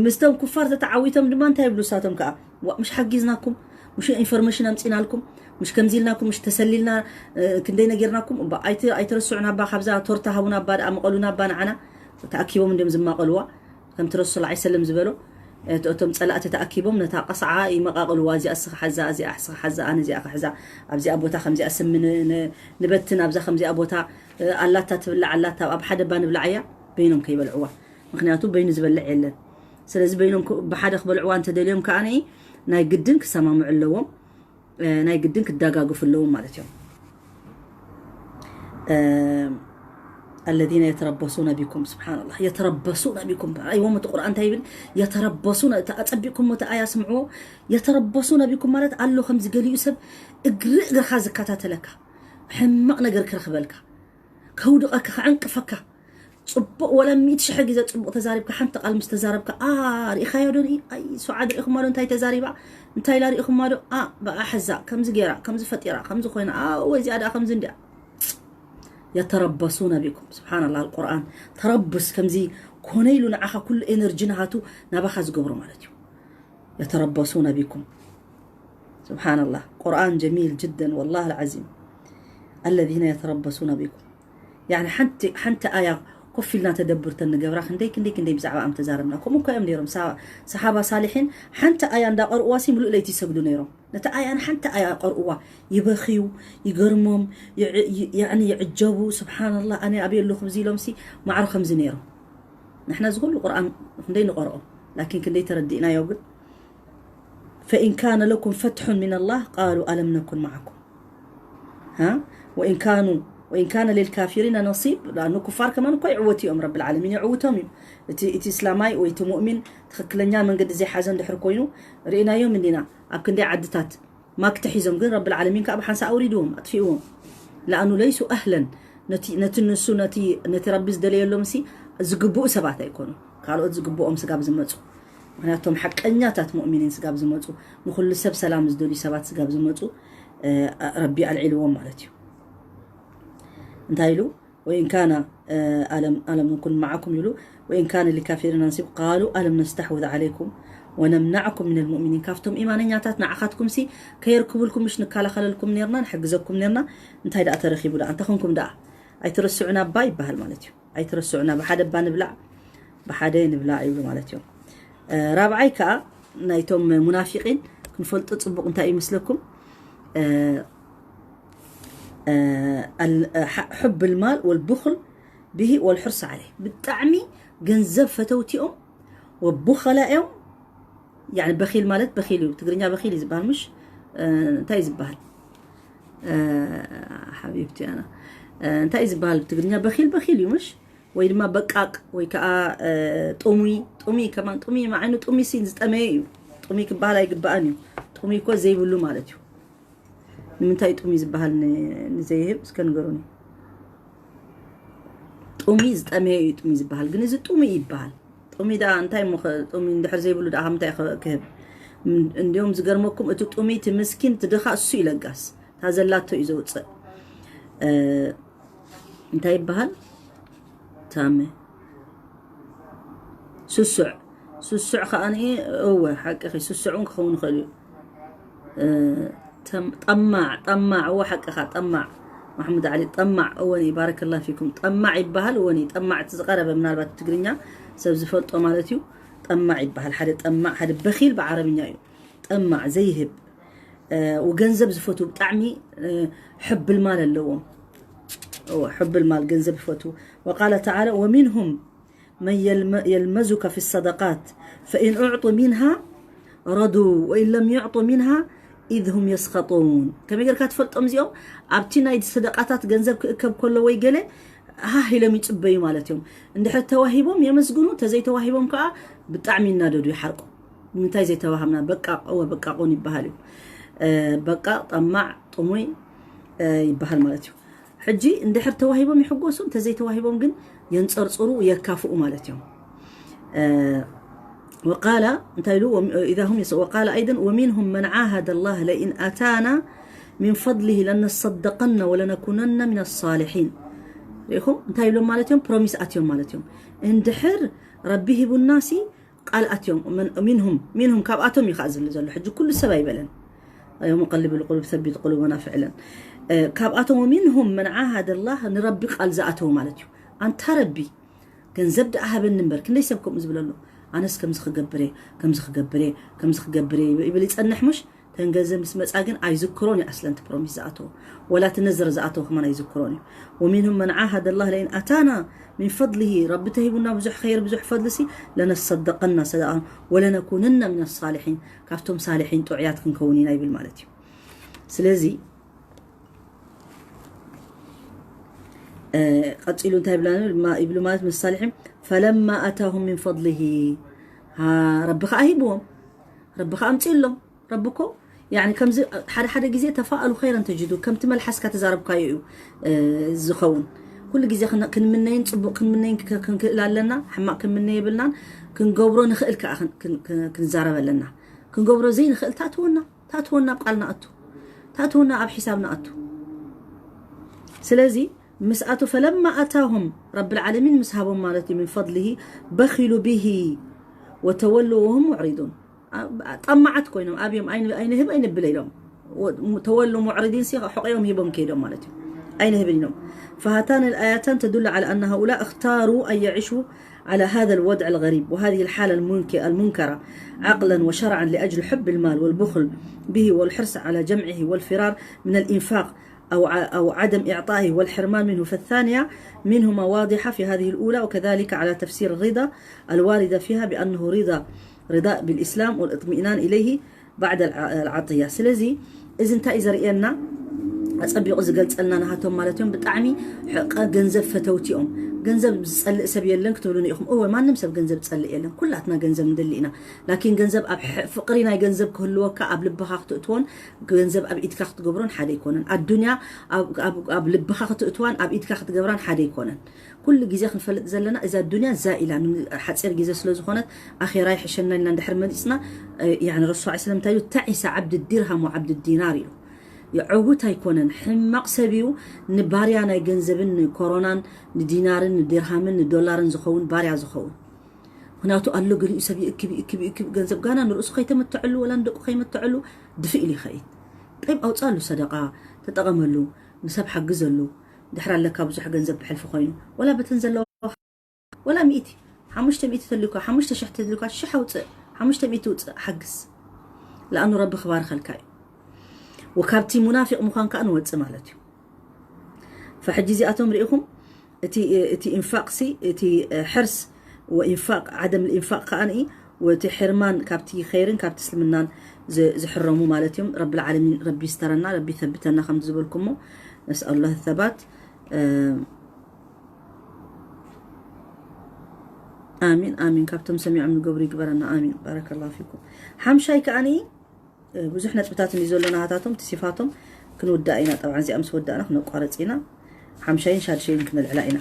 ምስቶም ኩፋር ተተዓዊቶም ድማ እንታይ ይብሉ እሳቶም ከዓ? ዋ ምሽ ሓጊዝናኩም፣ ምሽ ኢንፎርሜሽን ኣምፂናልኩም፣ ምሽ ከምዚ ኢልናኩም፣ ምሽ ተሰሊልና ክንደይ ነጊርናኩም እባ ኣይትረስዑና እባ፣ ካብዛ ቶርታ ሃቡና እባ ደኣ ምቐሉና እባ ንዓና። ተኣኪቦም እንዲም ዝማቐልዋ ከምቲ ረሱል ላ ሰለም ዝበሎ፣ እቶም ፀላእቲ ተኣኪቦም ነታ ቀስዓ ይመቃቕልዋ። እዚኣ እስኻ ሓዛ፣ እዚኣ እስኻ ሓዛ፣ ኣነ እዚኣ ክሕዛ፣ ኣብዚኣ ቦታ ከምዚኣ ስሚ ንበትን፣ ኣብዛ ከምዚኣ ቦታ ኣላታ ትብላዕ ኣላታ፣ ኣብ ሓደ ባ ንብላዓያ በይኖም ከይበልዕዋ። ምክንያቱ በይኑ ዝበልዕ የለን። ስለዚ በይኖም ብሓደ ክበልዕዋ እንተደልዮም ከዓ ናይ ግድን ክሰማምዑ ኣለዎም። ናይ ግድን ክዳጋግፉ ኣለዎም ማለት እዮም። الذين يتربصون بكم سبحان الله يتربصون بكم። ኣይዎም እቲ ቁርኣን እንታይ ይብል? የተረበሱነ፣ እቲ ኣጸቢቕኩም እቲ ኣያ ስምዕዎ። የተረበሱነ ቢኩም ማለት ኣሎ ከምዚ ገሊኡ ሰብ እግሪ እግርኻ ዝከታተለካ፣ ሕማቕ ነገር ክረኽበልካ፣ ከውድቐካ፣ ክዕንቅፈካ። ጽቡቕ ወላ ሚእቲ ሽሕ ግዜ ጽቡቕ ተዛሪብካ፣ ሓንቲ ቃል ምስ ተዛረብካ፣ ኣ ርኢኻዮ ዶ? ኣይ ሱዓድ ርኢኹማ ዶ እንታይ ተዛሪባ? እንታይ ኢላ ርኢኹማ ዶ? ኣ ብኣ ሕዛ ከምዚ ገይራ ከምዚ ፈጢራ ከምዚ ኮይና፣ ኣ ወይ እዚኣ ደኣ ከምዚ እንዲያ። የተረበሱነ ቢኩም ስብሓንላ። ኣልቁርኣን ተረብስ ከምዚ ኮነ ኢሉ ንዓኻ ኩሉ ኤነርጂ ናሃቱ ናባኻ ዝገብሮ ማለት እዩ። የተረበሱነ ቢኩም ስብሓንላ። ቁርኣን ጀሚል ጅደን ወላሂ ልዓዚም። الذين يتربصون بكم ያኒ ሓንቲ ሓንቲ ኣያ ኮፍ ኢልና ተደብርተን ንገብራ ክንደይ ክንደይ ክንደይ ብዛዕባ ኣም ተዛረብና። ከምኡ እኮ እዮም ነይሮም ሰሓባ ሳሊሒን። ሓንቲ ኣያ እንዳቐርእዋ ሲ ምሉእ ለይቲ ይሰግዱ ነይሮም። ነቲ ኣያ ንሓንቲ ኣያ ቀርእዋ ይበኽዩ፣ ይገርሞም፣ ያኒ ይዕጀቡ። ስብሓንላ ኣነ ኣበይ ኣለኹ እዚ ኢሎም ሲ ማዕረ ከምዚ ነይሮም። ንሕና እዚ ኩሉ ቁርኣን ክንደይ ንቐርኦ ላኪን ክንደይ ተረዲእናዮ ግን فإن كان لكم فتح من الله قالوا ألم نكن معكم ها وإن كانوا وإن كان للكافرين نصيب لأنه كفار كمان እኮ ይዕወቱ እዮም ረብል ዓለሚን ይዕውቶም እዩ። እቲ እቲ እስላማይ ወይ እቲ ሙእሚን ትኽክለኛ መንገዲ ዘይሓዘ እንድሕር ኮይኑ ርኢናዮም እንዲና ኣብ ክንደይ ዓድታት ማክቲ ሒዞም ግን ረብል ዓለሚን ከዓ ብሓንሳ ኣውሪድዎም ኣጥፊእዎም። ለኣኑ ለይሱ ኣህለን ነቲ ነቲ ንሱ ነቲ ነቲ ረቢ ዝደለየሎም ሲ ዝግብኡ ሰባት ኣይኮኑ ካልኦት ዝግብኦም ስጋብ ዝመፁ። ምክንያቱ እቶም ሓቀኛታት ሙእሚኒን ስጋብ ዝመፁ ንኩሉ ሰብ ሰላም ዝደልዩ ሰባት ስጋብ ዝመፁ ረቢ ኣልዒልዎም ማለት እዩ። እንታይ ኢሉ وإن كان ألم نكن معكم ኢሉ وإن كان للكافرين نصيب قالوا ألم نستحوذ عليكم ونمنعكم من المؤمنين ካብቶም ኢማነኛታት ንዓኻትኩም ሲ ከየርክቡልኩም ምሽ ንከላኸለልኩም ነርና ንሕግዘኩም ነርና እንታይ ደኣ ተረኺቡ ደኣ እንታይ ኮንኩም ደኣ ኣይትረስዑና እባ ይበሃል ማለት እዩ። ኣይትረስዑና ብሓደ እባ ንብላዕ ብሓደ ንብላዕ ይብሉ ማለት እዮም። ራብዓይ ከዓ ናይቶም ሙናፊቂን ክንፈልጦ ፅቡቕ እንታይ እዩ ይመስለኩም? حب المال والبخل به والحرص عليه ብጣዕሚ ገንዘብ ፈተውቲ እዮም። ወቡኸላ እዮም። ያኒ በኺል ማለት በኺል እዩ። ትግርኛ በኺል እዩ ዝበሃል ምሽ እንታይ እዩ ዝበሃል? ሓቢብቲ ኣና እንታይ እዩ ዝበሃል ብትግርኛ በኺል በኺል እዩ ምሽ? ወይ ድማ በቃቅ ወይ ከዓ ጥሙይ። ጥሙይ ከማን ጥሙይ መዓኑ ጥሙይ ሲን ዝጠመየ እዩ። ጥሙይ ክበሃል ኣይግባእን እዩ። ጥሙይ እኮ ዘይብሉ ማለት እዩ። ንምንታይ ጥሙይ ዝበሃል ንዘይህብ እስከ ንገሩኒ። ጥሙይ ዝጠመየ እዩ ጥሙይ ዝበሃል፣ ግን እዚ ጥሙይ ይበሃል። ጥሙይ ደኣ እንታይ እሞ ጥሙይ እንድሕር ዘይብሉ ደኣ ከምታይ ክህብ? እንዲዮም ዝገርመኩም፣ እቲ ጥሙይ እቲ ምስኪን እቲ ድኻ እሱ ይለጋስ፣ እታ ዘላቶ እዩ ዘውፅእ። እንታይ ይበሃል? ታመ ስሱዕ ስሱዕ ከዓኒ እወ ሓቂ ኺ ስሱዕ እውን ክኸውን ይኽእል እዩ። ጠማዕ ጠማዕ እወ ሓቅኻ ጠማዕ። ማሕሙድ ዓሊ ጠማዕ እወን እዩ። ባረከላ ፊኩም። ጠማዕ ይበሃል እወን እዩ። ጠማዕ እቲ ዝቐረበ ምናልባት ትግርኛ ሰብ ዝፈልጦ ማለት እዩ። ጠማዕ ይበሃል ሓደ ጠማዕ ሓደ በኺል ብዓረብኛ እዩ። ጠማዕ ዘይህብ ወገንዘብ ዝፈቱ ብጣዕሚ ሕብል ማል ኣለዎም። ሕብል ማል ገንዘብ ይፈቱ። وقال تعالى ومنهم من يلمزك في الصدقات فإن أعطوا منها رضوا وإن لم يعطوا منها إذ هم يسخطون። ከመይ ጌርካ ትፈልጦም እዚኦም? ኣብቲ ናይ ሰደቃታት ገንዘብ ክእከብ ከሎ ወይ ገለ ሃህ ኢሎም ይፅበዩ ማለት እዮም። እንድሕር ተዋሂቦም የመስግኑ፣ ተዘይተዋሂቦም ከዓ ብጣዕሚ ይናደዱ፣ ይሓርቁ። ንምንታይ ዘይተዋሃብና? በቃ እወ በቃ ቁን ይበሃል እዩ። በቃ ጠማዕ ጥሙይ ይበሃል ማለት እዩ። ሕጂ እንድሕር ተዋሂቦም ይሕጎሱ፣ እንተዘይተዋሂቦም ግን የንፀርፅሩ፣ የካፍኡ ማለት እዮም። وقال እንታይ ኢሉ إذا هم يس وقال أيضا ومنهم من عاهد الله لئن آتانا من فضله لنصدقن ولنكونن من الصالحين። ሪኢኹም እንታይ ይብሎም ማለት እዮም? ፕሮሚስ ኣትዮም ማለት እዮም። እንድሕር ረቢ ሂቡናሲ ቃል ኣትዮም። ሚንሁም ሚንሁም ካብኣቶም እዩ ከዓ ዝብል ዘሎ። ሕጂ ኩሉ ሰብ ኣይበለን። يا مقلب القلوب ثبت قلوبنا فعلا። ካብኣቶም ومنهم من عاهد الله ንረቢ ቃል ዝኣተው ማለት እዩ። ኣንታ ረቢ ገንዘብ ደኣ ሃበኒ እምበር ክንደይ ሰብ ከምኡ ዝብል ኣሎ። ኣነስ ከምዚ ክገብር እየ ከምዚ ክገብር እየ ከምዚ ክገብር እየ ይብል ይፀንሕ። ምሽ ተን ገንዘብ ምስ መፃ ግን ኣይዝክሮን እዩ ኣስለን ፕሮሚስ ዝኣተዎ ወላ እቲ ነዝር ዝኣተዎ ከማን ኣይዝክሮን እዩ። ومنهم من عاهد الله لئن آتانا من فضله ረቢ ተሂቡና ብዙሕ ኸይር ብዙሕ ፈድሊ ሲ ለነሰደቀና ሰደቃ ወለነኩነና من الصالحين ካብቶም ሳልሒን ጥዑያት ክንከውን ኢና ይብል ማለት እዩ። ስለዚ ቀፂሉ እንታይ ይብሉ ማለት ምስ ሳልሒን فلما آتاهم من فضله ረቢ ከዓ ሂብዎም ረቢ ከዓ ኣምፅእሎም ረቢ እኮ يعني ከምዚ ሓደ ሓደ ግዜ ተፋኣሉ ኸይረን ተጅዱ ከምቲ መልሓስካ ተዛረብካዮ እዩ ዝኸውን። ኩሉ ግዜ ክንምነይን ፅቡቅ ክንምነይን ክንክእል ኣለና። ሕማቅ ክንምነይ የብልናን። ክንገብሮ ንኽእል ከዓ ክንዛረብ ኣለና። ክንገብሮ ዘይንኽእል ታእትወና ታእትወና ኣብ ቃል ንኣቱ ታእትወና ኣብ ሒሳብ ንኣቱ። ስለዚ ምስ ኣቱ فلما آتاهم رب العالمين ምስ ሃቦም ማለት እዩ من فضله بخلوا به وتولوا وهم معرضون። ጠማዓት ኮይኖም ኣብዮም ኣይንህብ ኣይንብል ኢሎም ተወሉ ሙዕሪዲን ሲ ሕቆዮም ሂቦም ከይዶም ማለት እዩ። ኣይንህብን ኢሎም فهاتان الآيتان تدل على أن هؤلاء اختاروا أن يعيشوا على هذا الوضع الغريب وهذه الحالة المنكرة عقلا وشرعا لأجل حب المال والبخل به والحرص على جمعه والفرار من الإنفاق أو أو عدم إعطائه والحرمان منه. فالثانية منهما واضحة في هذه الأولى وكذلك على تفسير الرضا الواردة فيها بأنه رضا رضاء بالإسلام والاطمئنان إليه بعد العطية. ስለዚ እዚ እንታይ እዩ ዘርእየና? ኣፀቢቑ ዝገልፀልና ናሃቶም ማለት እዮም። ብጣዕሚ ገንዘብ ፈተውቲ እዮም። ገንዘብ ዝፀልእ ሰብ የለን ክትብሉኒ ኢኹም። እወ ማንም ሰብ ገንዘብ ዝፀልእ የለን። ኩላትና ገንዘብ ንደሊ ኢና። ላኪን ገንዘብ ኣብ ፍቅሪ ናይ ገንዘብ ክህልወካ ኣብ ልብኻ ክትእትዎን ገንዘብ ኣብ ኢድካ ክትገብሮን ሓደ ኣይኮነን። ኣዱንያ ኣብ ልብኻ ክትእትዋን ኣብ ኢድካ ክትገብራን ሓደ ኣይኮነን። ኩሉ ግዜ ክንፈልጥ ዘለና እዛ ዱንያ ዛኢላ ሓፂር ግዜ ስለ ዝኾነት ኣኼራ ይሕሸና ኢልና እንድሕር መሪፅና ረሱ ስለም እንታይ ኢሉ تعس عبد الدرهم وعبد الدينار ኢሉ። የዕውት ኣይኮነን። ሕማቕ ሰብ እዩ ንባርያ ናይ ገንዘብን ንኮሮናን ንዲናርን ንዲርሃምን ንዶላርን ዝኸውን ባርያ ዝኸውን። ምክንያቱ ኣሎ ገሊኡ ሰብ ይእክብ ይእክብ ይእክብ ገንዘብ ጋና ንርእሱ ከይተመትዐሉ ወላ ንደቁ ከይመትዐሉ ድፍእ ኢሉ ይኸይድ። ጠይብ ኣውፅኣሉ ሰደቃ ተጠቐመሉ ንሰብ ሓግዘሉ። ድሕር ኣለካ ብዙሕ ገንዘብ ብሕልፊ ኮይኑ ወላ በተን ዘለዋ ወላ ሚእቲ ሓሙሽተ ሚእቲ ተልዩካ ሓሙሽተ ሽሕ ተልዩካ ሽሕ ኣውፅእ ሓሙሽተ ሚእቲ ውፅእ ሓግዝ። ለኣኑ ረቢ ክባርኸልካ እዩ። ወካብቲ ሙናፊቅ ምዃን ከዓ ንወፅእ ማለት እዩ። ፈሕጂ እዚኣቶም ርኢኹም እቲ ኢንፋቅ ሲ እቲ ሕርስ ወኢንፋቅ ዓደም ኢንፋቅ ከዓ ንኢ ወቲ ሕርማን ካብቲ ኸይርን ካብቲ እስልምናን ዝሕረሙ ማለት እዮም። ረቢ ዓለሚን ረቢ ይስተረና ረቢ ይተብተና ከም ዝበልኩሞ ነስኣሉላህ ተባት። ኣሚን ኣሚን። ካብቶም ሰሚዖም ንገብሩ ይግበረና። ኣሚን። ባረከላሁ ፊኩም። ሓምሻይ ከኣኒ ብዙሕ ነጥብታት እንዲ ዘሎ ናሃታቶም ትሲፋቶም ክንውዳእ ኢና። ጠብዓ እዚኣ ምስ ወዳእና ክነቋረፅ ኢና። ሓምሻይን ሻድሸይን ክነልዕላ ኢና።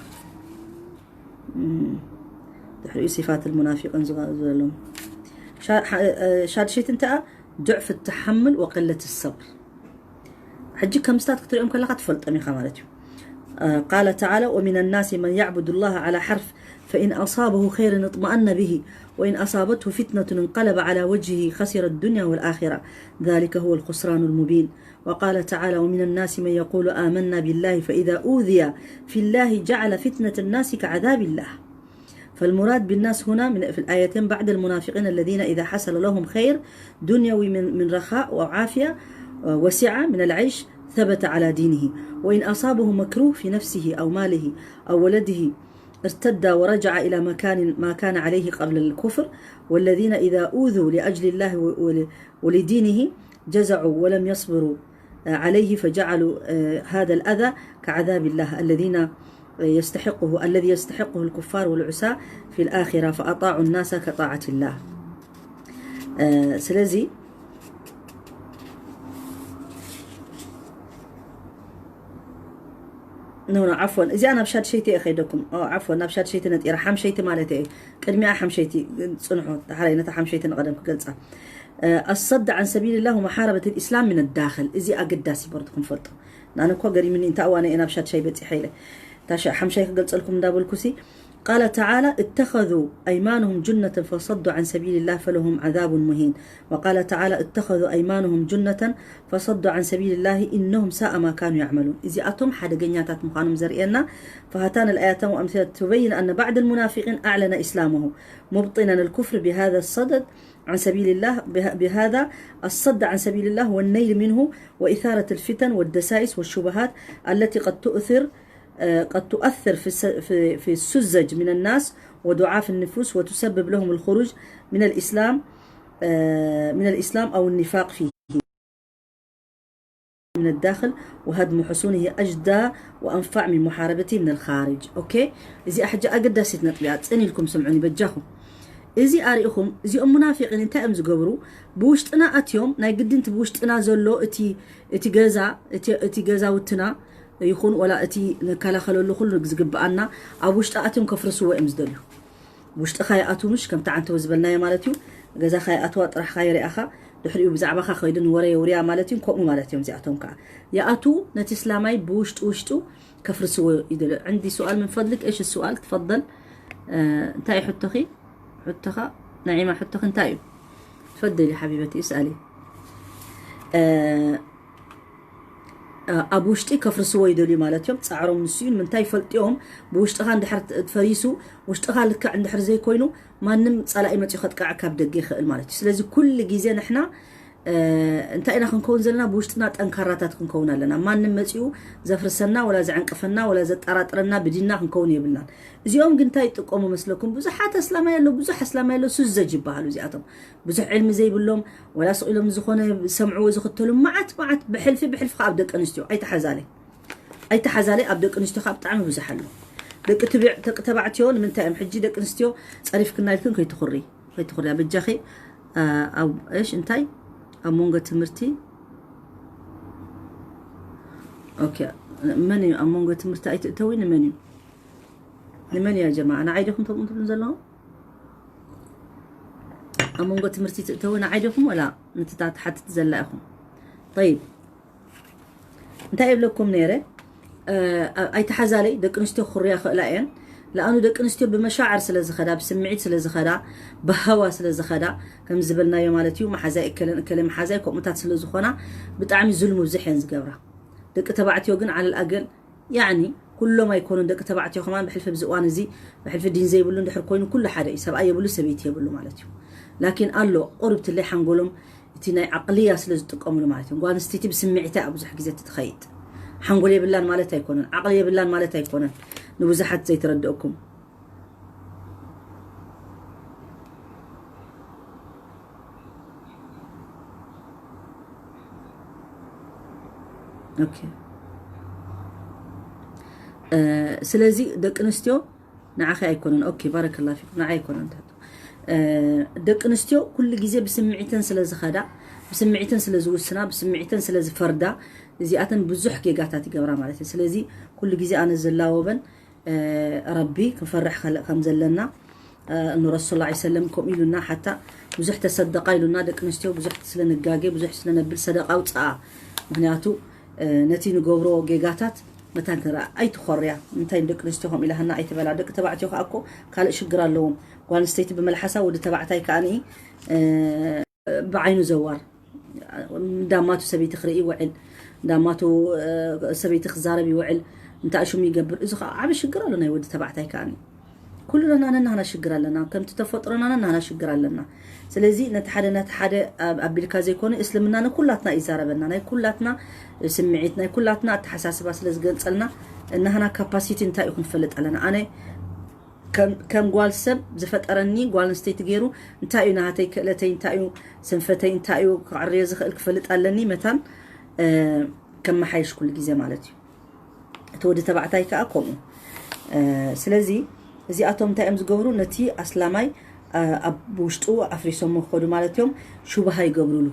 ድሕሪኡ ሲፋት ሙናፊቅን ዝበሎም ሻድሸይት እንተኣ ضعف التحمل وقلة الصبر. ሕጂ ከም ስታት ክትሪኦም ከለካ ትፈልጦም ኢኻ ማለት እዩ። قال تعالى: ومن الناس من يعبد الله على حرف فإن أصابه خير اطمأن به وإن أصابته فتنة انقلب على وجهه خسر الدنيا والآخرة ذلك هو الخسران المبين. وقال تعالى: ومن الناس من يقول آمنا بالله فإذا أوذي في الله جعل فتنة الناس كعذاب الله. فالمراد بالناس هنا من في الآيتين بعد المنافقين الذين إذا حصل لهم خير دنيوي من رخاء وعافية وسعة من العيش ثبت على دينه، وإن أصابه مكروه في نفسه أو ماله أو ولده ارتد ورجع إلى مكان ما كان عليه قبل الكفر. والذين إذا أوذوا لأجل الله ولدينه جزعوا ولم يصبروا عليه فجعلوا هذا الأذى كعذاب الله الذين يستحقه الذي يستحقه الكفار والعصاة في الآخرة فأطاعوا الناس كطاعة الله. ስለዚ ኖ ኖ ዓፎን እዚኣ ናብ ሻድሸይቲ እየ ከይደኩም ዓፎን ናብ ሻድሸይቲ ነጢራ ሓምሸይቲ ማለት እየ። ቅድሚያ ሓምሸይቲ ጽንሑ ሓራይ ነታ ሓምሸይቲ ንቐደም ክገልጻ። الصد عن سبيل الله ومحاربة الإسلام من الداخل እዚ ኣገዳሲ ቦርድ ክንፈልጦ። ናነ እኮ ገሪምኒ እንታ እዋነ እየ ናብ ሻድሻይ በጺሐ ኢለ እታ ሓምሻይ ክገልጸልኩም እንዳበልኩሲ قال تعالى اتخذوا أيمانهم جنة فصدوا عن سبيل الله فلهم عذاب مهين. وقال تعالى اتخذوا أيمانهم جنة فصدوا عن سبيل الله إنهم ساء ما كانوا يعملون. እዚኣቶም ሓደገኛታት ምዃኖም ዘርእየና فهاتان الآيتان وأمثلة تبين أن بعض المنافقين أعلن إسلامه مبطنا الكفر بهذا الصدد عن سبيل الله بهذا الصد عن سبيل الله والنيل منه وإثارة الفتن والدسائس والشبهات التي قد تؤثر قد تؤثر في في السذج من الناس وضعاف النفوس وتسبب لهم الخروج من الإسلام من الإسلام أو النفاق فيه من الداخل وهدم حصونه أجدى وأنفع من محاربته من الخارج. أوكي؟ እዚ ኣሕጂ ኣገዳሲት ነጥቢ እያ። ጽን ኢልኩም ስምዑኒ በጃኹም። እዚ ኣሪእኹም እዚኦም ሙናፊቂን እንታይ እዮም ዝገብሩ? ብውሽጥና ኣትዮም ናይ ግድንቲ ብውሽጥና ዘሎ እቲ እቲ ገዛ እቲ ገዛውትና ይኹን ወላ እቲ ንከላኸለሉ ኩሉ ዝግብኣና ኣብ ውሽጢ ኣትዮም ከፍርስዎ እዮም ዝደልዩ። ውሽጥኻ ይኣትው ምሽ ከምቲ ዓንተወ ዝበልናዮ ማለት እዩ። ገዛኻ ይኣትዋ ጥራሕኻ ይሪኣኻ ድሕሪኡ ብዛዕባኻ ከይዱ ንወረ የውርያ ማለት እዩ። ከምኡ ማለት እዮም እዚኣቶም ከዓ ይኣትው ነቲ እስላማይ ብውሽጡ ውሽጡ ከፍርስዎ ይደልዩ። عندي سؤال من فضلك إيش السؤال تفضل. እንታይ እዩ ሕቶኺ? ሕቶኻ ናዒማ ሕቶኺ እንታይ እዩ? تفضلي حبيبتي اسألي. ኣብ ውሽጢ ከፍርስዎ ይደልዩ ማለት እዮም። ፃዕሮም ንሱ እዩ ንምንታይ ፈልጥዮም ብውሽጥኻ እንድሕር ፈሪሱ ውሽጥኻ ልክዕ እንድሕር ዘይኮይኑ ማንም ፀላኢ መፅኡ ከጥቃዕ ካብ ደገ ይኽእል ማለት እዩ። ስለዚ ኩሉ ግዜ ንሕና እንታይ ኢና ክንከውን ዘለና ብውሽጥና ጠንካራታት ክንከውን ኣለና። ማንም መፅኡ ዘፍርሰና ወላ ዘዕንቅፈና ወላ ዘጠራጥረና ብዲንና ክንከውን የብልናን። እዚኦም ግን እንታይ ይጥቀሙ መስለኩም? ብዙሓት ኣስላማይ ኣሎ ብዙሕ ኣስላማይ ኣሎ ሱዘጅ ይበሃሉ እዚኣቶም ብዙሕ ዕልሚ ዘይብሎም ወላ ስቕ ኢሎም ዝኾነ ዝሰምዕዎ ዝኽተሉ መዓት መዓት ብሕልፊ ብሕልፊ ኣብ ደቂ ኣንስትዮ ኣይተሓዛለይ ኣይተሓዛለይ ኣብ ደቂ ኣንስትዮ ካብ ብጣዕሚ ብዙሕ ኣሎ። ደቂ ትብዕ ደቂ ተባዕትዮ ንምንታይ እዮም ሕጂ ደቂ ኣንስትዮ ጸሪፍክና ኢልክን ከይትኹሪ ከይትኹሪ በጃኺ ኣብ እሽ እንታይ ኣብ መንጎ ትምህርቲ ኦኬ መን እዩ ኣብ መንጎ ትምህርቲ ኣይትእተዊ ንመን እዩ ንመን እዩ ጀማ ንዓይ ዲኹም ተምኡ ትብሉ ዘለኹም ኣብ መንጎ ትምህርቲ ትእተዊ ንዓይ ዲኹም ወላ ነቲ እታ ትሓትት ዘላ ኢኹም? ጠይብ እንታይ ይብለኩም ነይረ? ኣይተሓዛለይ ደቂ ኣንስትዮ ክኽርያ ክእላ እየን። ለኣኑ ደቂ ኣንስትዮ ብመሻዕር ስለ ዝኸዳ ብስምዒት ስለ ዝኸዳ ብሃዋ ስለ ዝኸዳ ከም ዝበልናዮ ማለት እዩ መሓዛይ እከለን እከለ መሓዛይ ከምኡታት ስለ ዝኾና ብጣዕሚ ዙልሚ ብዙሕ እየን ዝገብራ። ደቂ ተባዕትዮ ግን ዓለል ኣገል ያኒ ኩሎም ኣይኮኑን ደቂ ተባዕትዮ ከማን ብሕልፊ ኣብዚ እዋን እዚ ብሕልፊ ዲን ዘይብሉ እንድሕር ኮይኑ ኩሉ ሓደ እዩ ሰብኣይ የብሉ ሰበይቲ የብሉ ማለት እዩ ላኪን ኣሎ ቁርብትለይ ሓንጎሎም እቲ ናይ ዓቅልያ ስለ ዝጥቀምሉ ማለት እዩ ጓል ኣንስተይቲ ብስምዒታ እያ ብዙሕ ግዜ ትኸይድ ሓንጎል የብላን ማለት ኣይኮነን ዓቅሊ የብላን ማለት ኣይኮነን ንብዙሓት ዘይተረድእኩም ስለዚ ደቂ ኣንስትዮ ንዓኺ ኣይኮነን። ኦኬ፣ ባረከላ ፊኩም። ንዓይ ኣይኮነን። ታቱ ደቂ ኣንስትዮ ኩሉ ግዜ ብስምዒተን ስለ ዝኸዳ፣ ብስምዒተን ስለ ዝውስና፣ ብስምዒተን ስለ ዝፈርዳ፣ እዚኣተን ብዙሕ ጌጋታት ይገብራ ማለት እዩ። ስለዚ ኩሉ ግዜ ኣነ ዘላወበን ረቢ ክንፈርሕ ከም ዘለና፣ ንረሱል ላ ሰለም ከምኡ ኢሉና። ሓታ ብዙሕ ተሰደቃ ኢሉና። ደቂ ኣንስትዮ ብዙሕ ስለንጋጌ፣ ብዙሕ ስለነብል ሰደቃ ውፅኣ። ምክንያቱ ነቲ ንገብሮ ጌጋታት መታን ክረኣ ኣይትኾርያ። እንታይ ደቂ ኣንስትዮ ከምኡ ኢላሃና ኣይትበላ። ደቂ ተባዕትዮ ከዓ እኮ ካልእ ሽግር ኣለዎም። ጓል ኣንስተይቲ ብመልሓሳ፣ ወዲ ተባዕታይ ከዓኒ ብዓይኑ ዘዋር። እንዳማቱ ሰበይቲ ክርኢ ይውዕል፣ እንዳማቱ ሰበይቲ ክዛረብ ይውዕል። እንታይ ሽሙ ይገብር? እዚ ከዓ ዓብ ሽግር ኣሎ ናይ ወዲ ተባዕታይ ከዓኒ። ኩሉና ነናህና ሽግር ኣለና። ከምቲ ተፈጥሮና ነናህና ሽግር ኣለና። ስለዚ ነቲ ሓደ ነቲ ሓደ ኣቢልካ ዘይኮነ፣ እስልምና ንኩላትና ይዛረበና። ናይ ኩላትና ስምዒት፣ ናይ ኩላትና ኣተሓሳስባ ስለ ዝገልጸልና፣ እናህና ካፓሲቲ እንታይ እዩ ክንፈልጥ ኣለና። ኣነ ከም ጓል ሰብ ዝፈጠረኒ ጓል ኣንስተይቲ ገይሩ እንታይ እዩ ናሃተይ ክእለተይ፣ እንታይ እዩ ስንፈተይ፣ እንታይ እዩ ክዕርዮ ዝኽእል ክፈልጥ ኣለኒ። መታን ከመሓየሽ ኩሉ ግዜ ማለት እዩ። እቲ ወዲ ተባዕታይ ከዓ ከምኡ። ስለዚ እዚኣቶም እንታይ እዮም ዝገብሩ? ነቲ ኣስላማይ ኣብ ውሽጡ ኣፍሪሶም ክኸዱ ማለት እዮም። ሹብሃ ይገብሩሉ።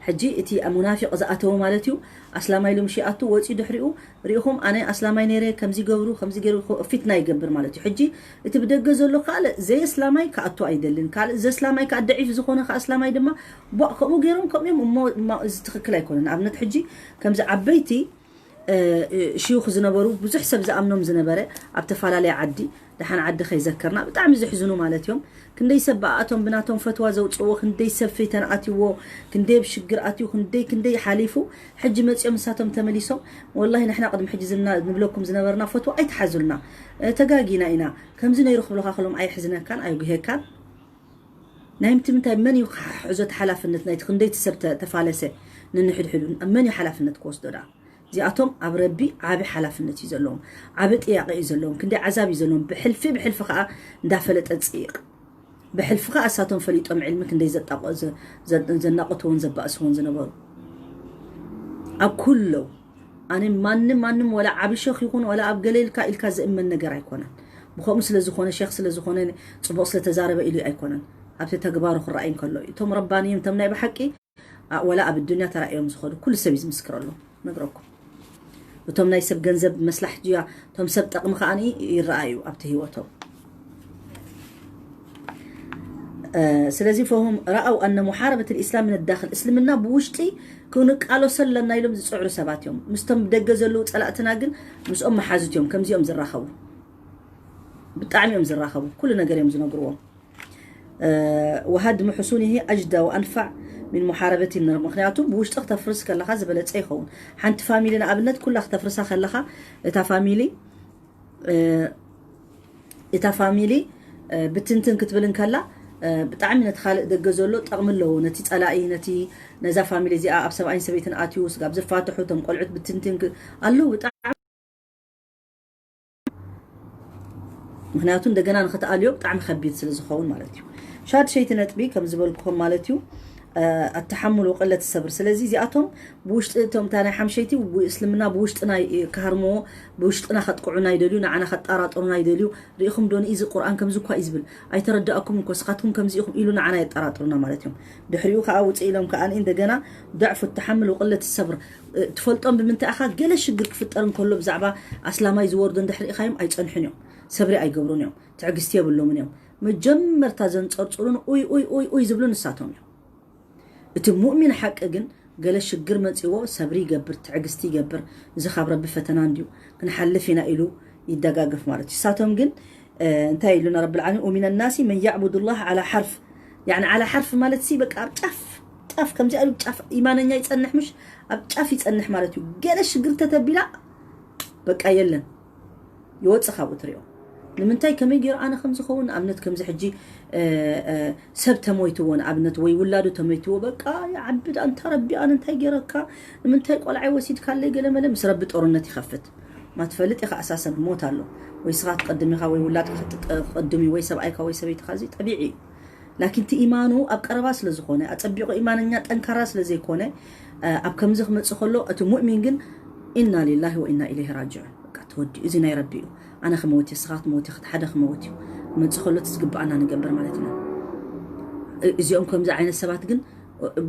ሕጂ እቲ ሙናፊቅ ዝኣተወ ማለት እዩ። ኣስላማይ ኢሉ ምሽ ይኣቱ፣ ወፂኡ ድሕሪኡ ሪኢኹም፣ ኣነ ኣስላማይ ነይረ፣ ከምዚ ገብሩ፣ ከምዚ ገይሩ፣ ፊትና ይገብር ማለት እዩ። ሕጂ እቲ ብደገ ዘሎ ካልእ ዘይ ኣስላማይ ክኣቱ ኣይደልን። ካልእ ዘይ ኣስላማይ ከዓ ደዒፍ ዝኾነ ከዓ ኣስላማይ ድማ ቧእ ከምኡ ገይሮም ከምኡ እዮም እሞ፣ እዚ ትኽክል ኣይኮነን። ኣብነት ሕጂ ከምዚ ዓበይቲ ሽዩኽ ዝነበሩ፣ ብዙሕ ሰብ ዝኣምኖም ዝነበረ፣ ኣብ ተፈላለየ ዓዲ፣ ደሓን ዓዲ ከይዘከርና፣ ብጣዕሚ ዘሕዝኑ ማለት እዮም። ክንደይ ሰብ ብኣቶም ብናቶም ፈትዋ ዘውፅዎ፣ ክንደይ ሰብ ፊተን ኣትይዎ፣ ክንደይ ኣብ ሽግር ኣትዩ፣ ክንደይ ክንደይ ሓሊፉ። ሕጂ መፂኦም ንሳቶም ተመሊሶም፣ ወላሂ ንሕና ቅድሚ ሕጂ ዝና ንብለኩም ዝነበርና ፈትዋ ኣይትሓዙልና፣ ተጋጊና ኢና፣ ከምዚ ነይሩ ክብለካ ከሎም ኣይሕዝነካን ኣይጉሄካን። ናይ ምትምንታይ መን እዩ ክሕዞ እቲ ሓላፍነት ናይቲ ክንደይቲ ሰብ ተፋለሰ ንንሕድሕዱ? መን እዩ ሓላፍነት ክወስዶ ደኣ? እዚኣቶም ኣብ ረቢ ዓቢ ሓላፍነት እዩ ዘለዎም፣ ዓቢ ጥያቄ እዩ ዘለዎም፣ ክንደይ ዓዛብ እዩ ዘለዎም። ብሕልፊ ብሕልፊ ከዓ እንዳፈለጠ ፅይቕ፣ ብሕልፊ ከዓ እሳቶም ፈሊጦም ዕልሚ ክንደይ ዘናቆትዎን ዘባእስዎን ዝነበሩ ኣብ ኩለው። ኣነ ማንም ማንም ወላ ዓቢ ሸኽ ይኹን ወላ ኣብ ገለ ኢልካ ኢልካ ዝእመን ነገር ኣይኮነን። ብኸምኡ ስለ ዝኾነ ሸኽ ስለ ዝኾነ ፅቡቕ ስለ ተዛረበ ኢሉ ኣይኮነን። ኣብቲ ተግባሩ ክረኣይ እንከሎ እዩ። እቶም ረባንይን እቶም ናይ ብሓቂ ወላ ኣብ ኣዱንያ ተራእዮም ዝኸዱ ኩሉ ሰብ እዩ ዝምስክረሎም። ነግረኩም እቶም ናይ ሰብ ገንዘብ መስላሕት ድያ እቶም ሰብ ጠቕሚ ከዓኒ ይረኣዩ ኣብቲ ህይወቶም። ስለዚ ፈሁም ረኣው ኣነ ሙሓረበት ልእስላም ምን ዳክል እስልምና ብውሽጢ ክንቃለሶ ኣለና ኢሎም ዝፅዕሩ ሰባት እዮም። ምስቶም ብደገ ዘለዉ ፀላእትና ግን ምስኦም መሓዙት እዮም። ከምዚኦም ዝራኸቡ ብጣዕሚ እዮም ዝራኸቡ። ኩሉ ነገር እዮም ዝነግርዎም። ወሃድሚ ሕሱን ይሄ ኣጅዳ ወኣንፋዕ ሚን ሙሓረበት ይምነር። ምክንያቱ ብውሽጢ ክተፍርስ ከለካ ዝበለፀ ይኸውን። ሓንቲ ፋሚሊ ንኣብነት ኩላ ክተፍርሳ ከለካ እታ ፋሚሊ እታ ፋሚሊ ብትንትን ክትብል እንከላ ብጣዕሚ ነቲ ካልእ ደገ ዘሎ ጠቕሚ ኣለዎ። ነቲ ፀላኢ ነቲ ነዛ ፋሚሊ እዚኣ ኣብ ሰብኣይን ሰበይትን ኣትዩ ስጋብ ዝፋትሑ እቶም ቆልዑት ብትንትን ኣለዉ። ብጣዕሚ ምክንያቱ እንደገና ንክትኣልዮ ብጣዕሚ ከቢድ ስለ ዝኸውን ማለት እዩ። ሻድሸይቲ ነጥቢ ከም ዝበልኩኹም ማለት እዩ ኣተሓሙል ወቅለት ሰብር። ስለዚ እዚኣቶም ብውሽጢ እቶም እታ ናይ ሓምሸይቲ እስልምና ብውሽጥና ክሃርምዎ ብውሽጥና ከጥቅዑና ይደልዩ፣ ንዓና ከጠራጥሩና ይደልዩ። ሪኢኹም ዶ ንኢዚ ቁርኣን ከምዚ እኳ እዩ ዝብል ኣይተረዳእኩም እኮ ስኻትኩም ከምዚ ኢኹም ኢሉ ንዓና የጠራጥሩና ማለት እዮም። ድሕሪኡ ከዓ ውፅእ ኢሎም ከዓ እንደገና ضعف التحمل وقلة الصبر ትፈልጦም ብምንታይ ኢኻ? ገለ ሽግር ክፍጠር እንከሎ ብዛዕባ ኣስላማይ ዝወርዶ እንድሕር ኢኻዮም ኣይፀንሑን እዮም፣ ሰብሪ ኣይገብሩን እዮም፣ ትዕግስቲ የብሎምን እዮም። መጀመርታ ዘንፀርፅሩን ኡይ ኡይ ኡይ ኡይ ዝብሉ ንሳቶም እዮም። እቲ ሙእሚን ሓቂ ግን ገለ ሽግር መፂዎ ሰብሪ ይገብር፣ ትዕግስቲ ይገብር። እዚ ካብ ረቢ ፈተና እንድዩ ክንሓልፍ ኢና ኢሉ ይደጋገፍ ማለት እዩ። ንሳቶም ግን እንታይ ኢሉና ረቢ ልዓለሚን? ومن الناس من يعبد الله على حرف። يعني على حرف ማለት ሲ በቃ ኣብ ጫፍ ጫፍ ከምዚ ኣሉ ጫፍ ኢማነኛ ይፀንሕ ምሽ ኣብ ጫፍ ይፀንሕ ማለት እዩ። ገለ ሽግር ተተቢላ በቃ የለን ይወፅእ ካብኡ ትሪኦ። ንምንታይ ከመይ ገይሩ ኣነ ከም ዝኸውን ንኣብነት ከምዚ ሕጂ ሰብ ተሞይትዎ ንኣብነት ወይ ውላዱ ተሞይትዎ በቃ ይዓብድ ኣንታ ረቢ ኣነ እንታይ ገይረካ ንምንታይ ቆልዓይ ወሲድካለይ ገለ መለ ምስ ረቢ ጦርነት ይኸፍት። ማትፈልጥ ኢኻ ኣሳሰን ሞት ኣሎ ወይ ስኻ ትቐድም ኢኻ ወይ ውላድካ ክቐድም እዩ ወይ ሰብኣይካ ወይ ሰበይትካ እዚ ጠቢዒ እዩ። ላኪን እቲ ኢማኑ ኣብ ቀረባ ስለ ዝኾነ ኣጸቢቑ ኢማነኛ ጠንካራ ስለ ዘይኮነ ኣብ ከምዚ ክመጽእ ከሎ እቲ ሙእሚን ግን ኢና ሊላሂ ወኢና ኢለይሂ ራጅዑን በቃ እቲ ተወዲኡ። እዚ ናይ ረቢ እዩ። ኣነ ክመውት እዩ፣ ስኻ ክትመውት ኢኻ፣ ሓደ ክመውት እዩ። መጽእ ከሎ እቲ ዝግብኣና ንገብር ማለት ኢና። እ-፣ እዚኦም ከምዚ ዓይነት ሰባት ግን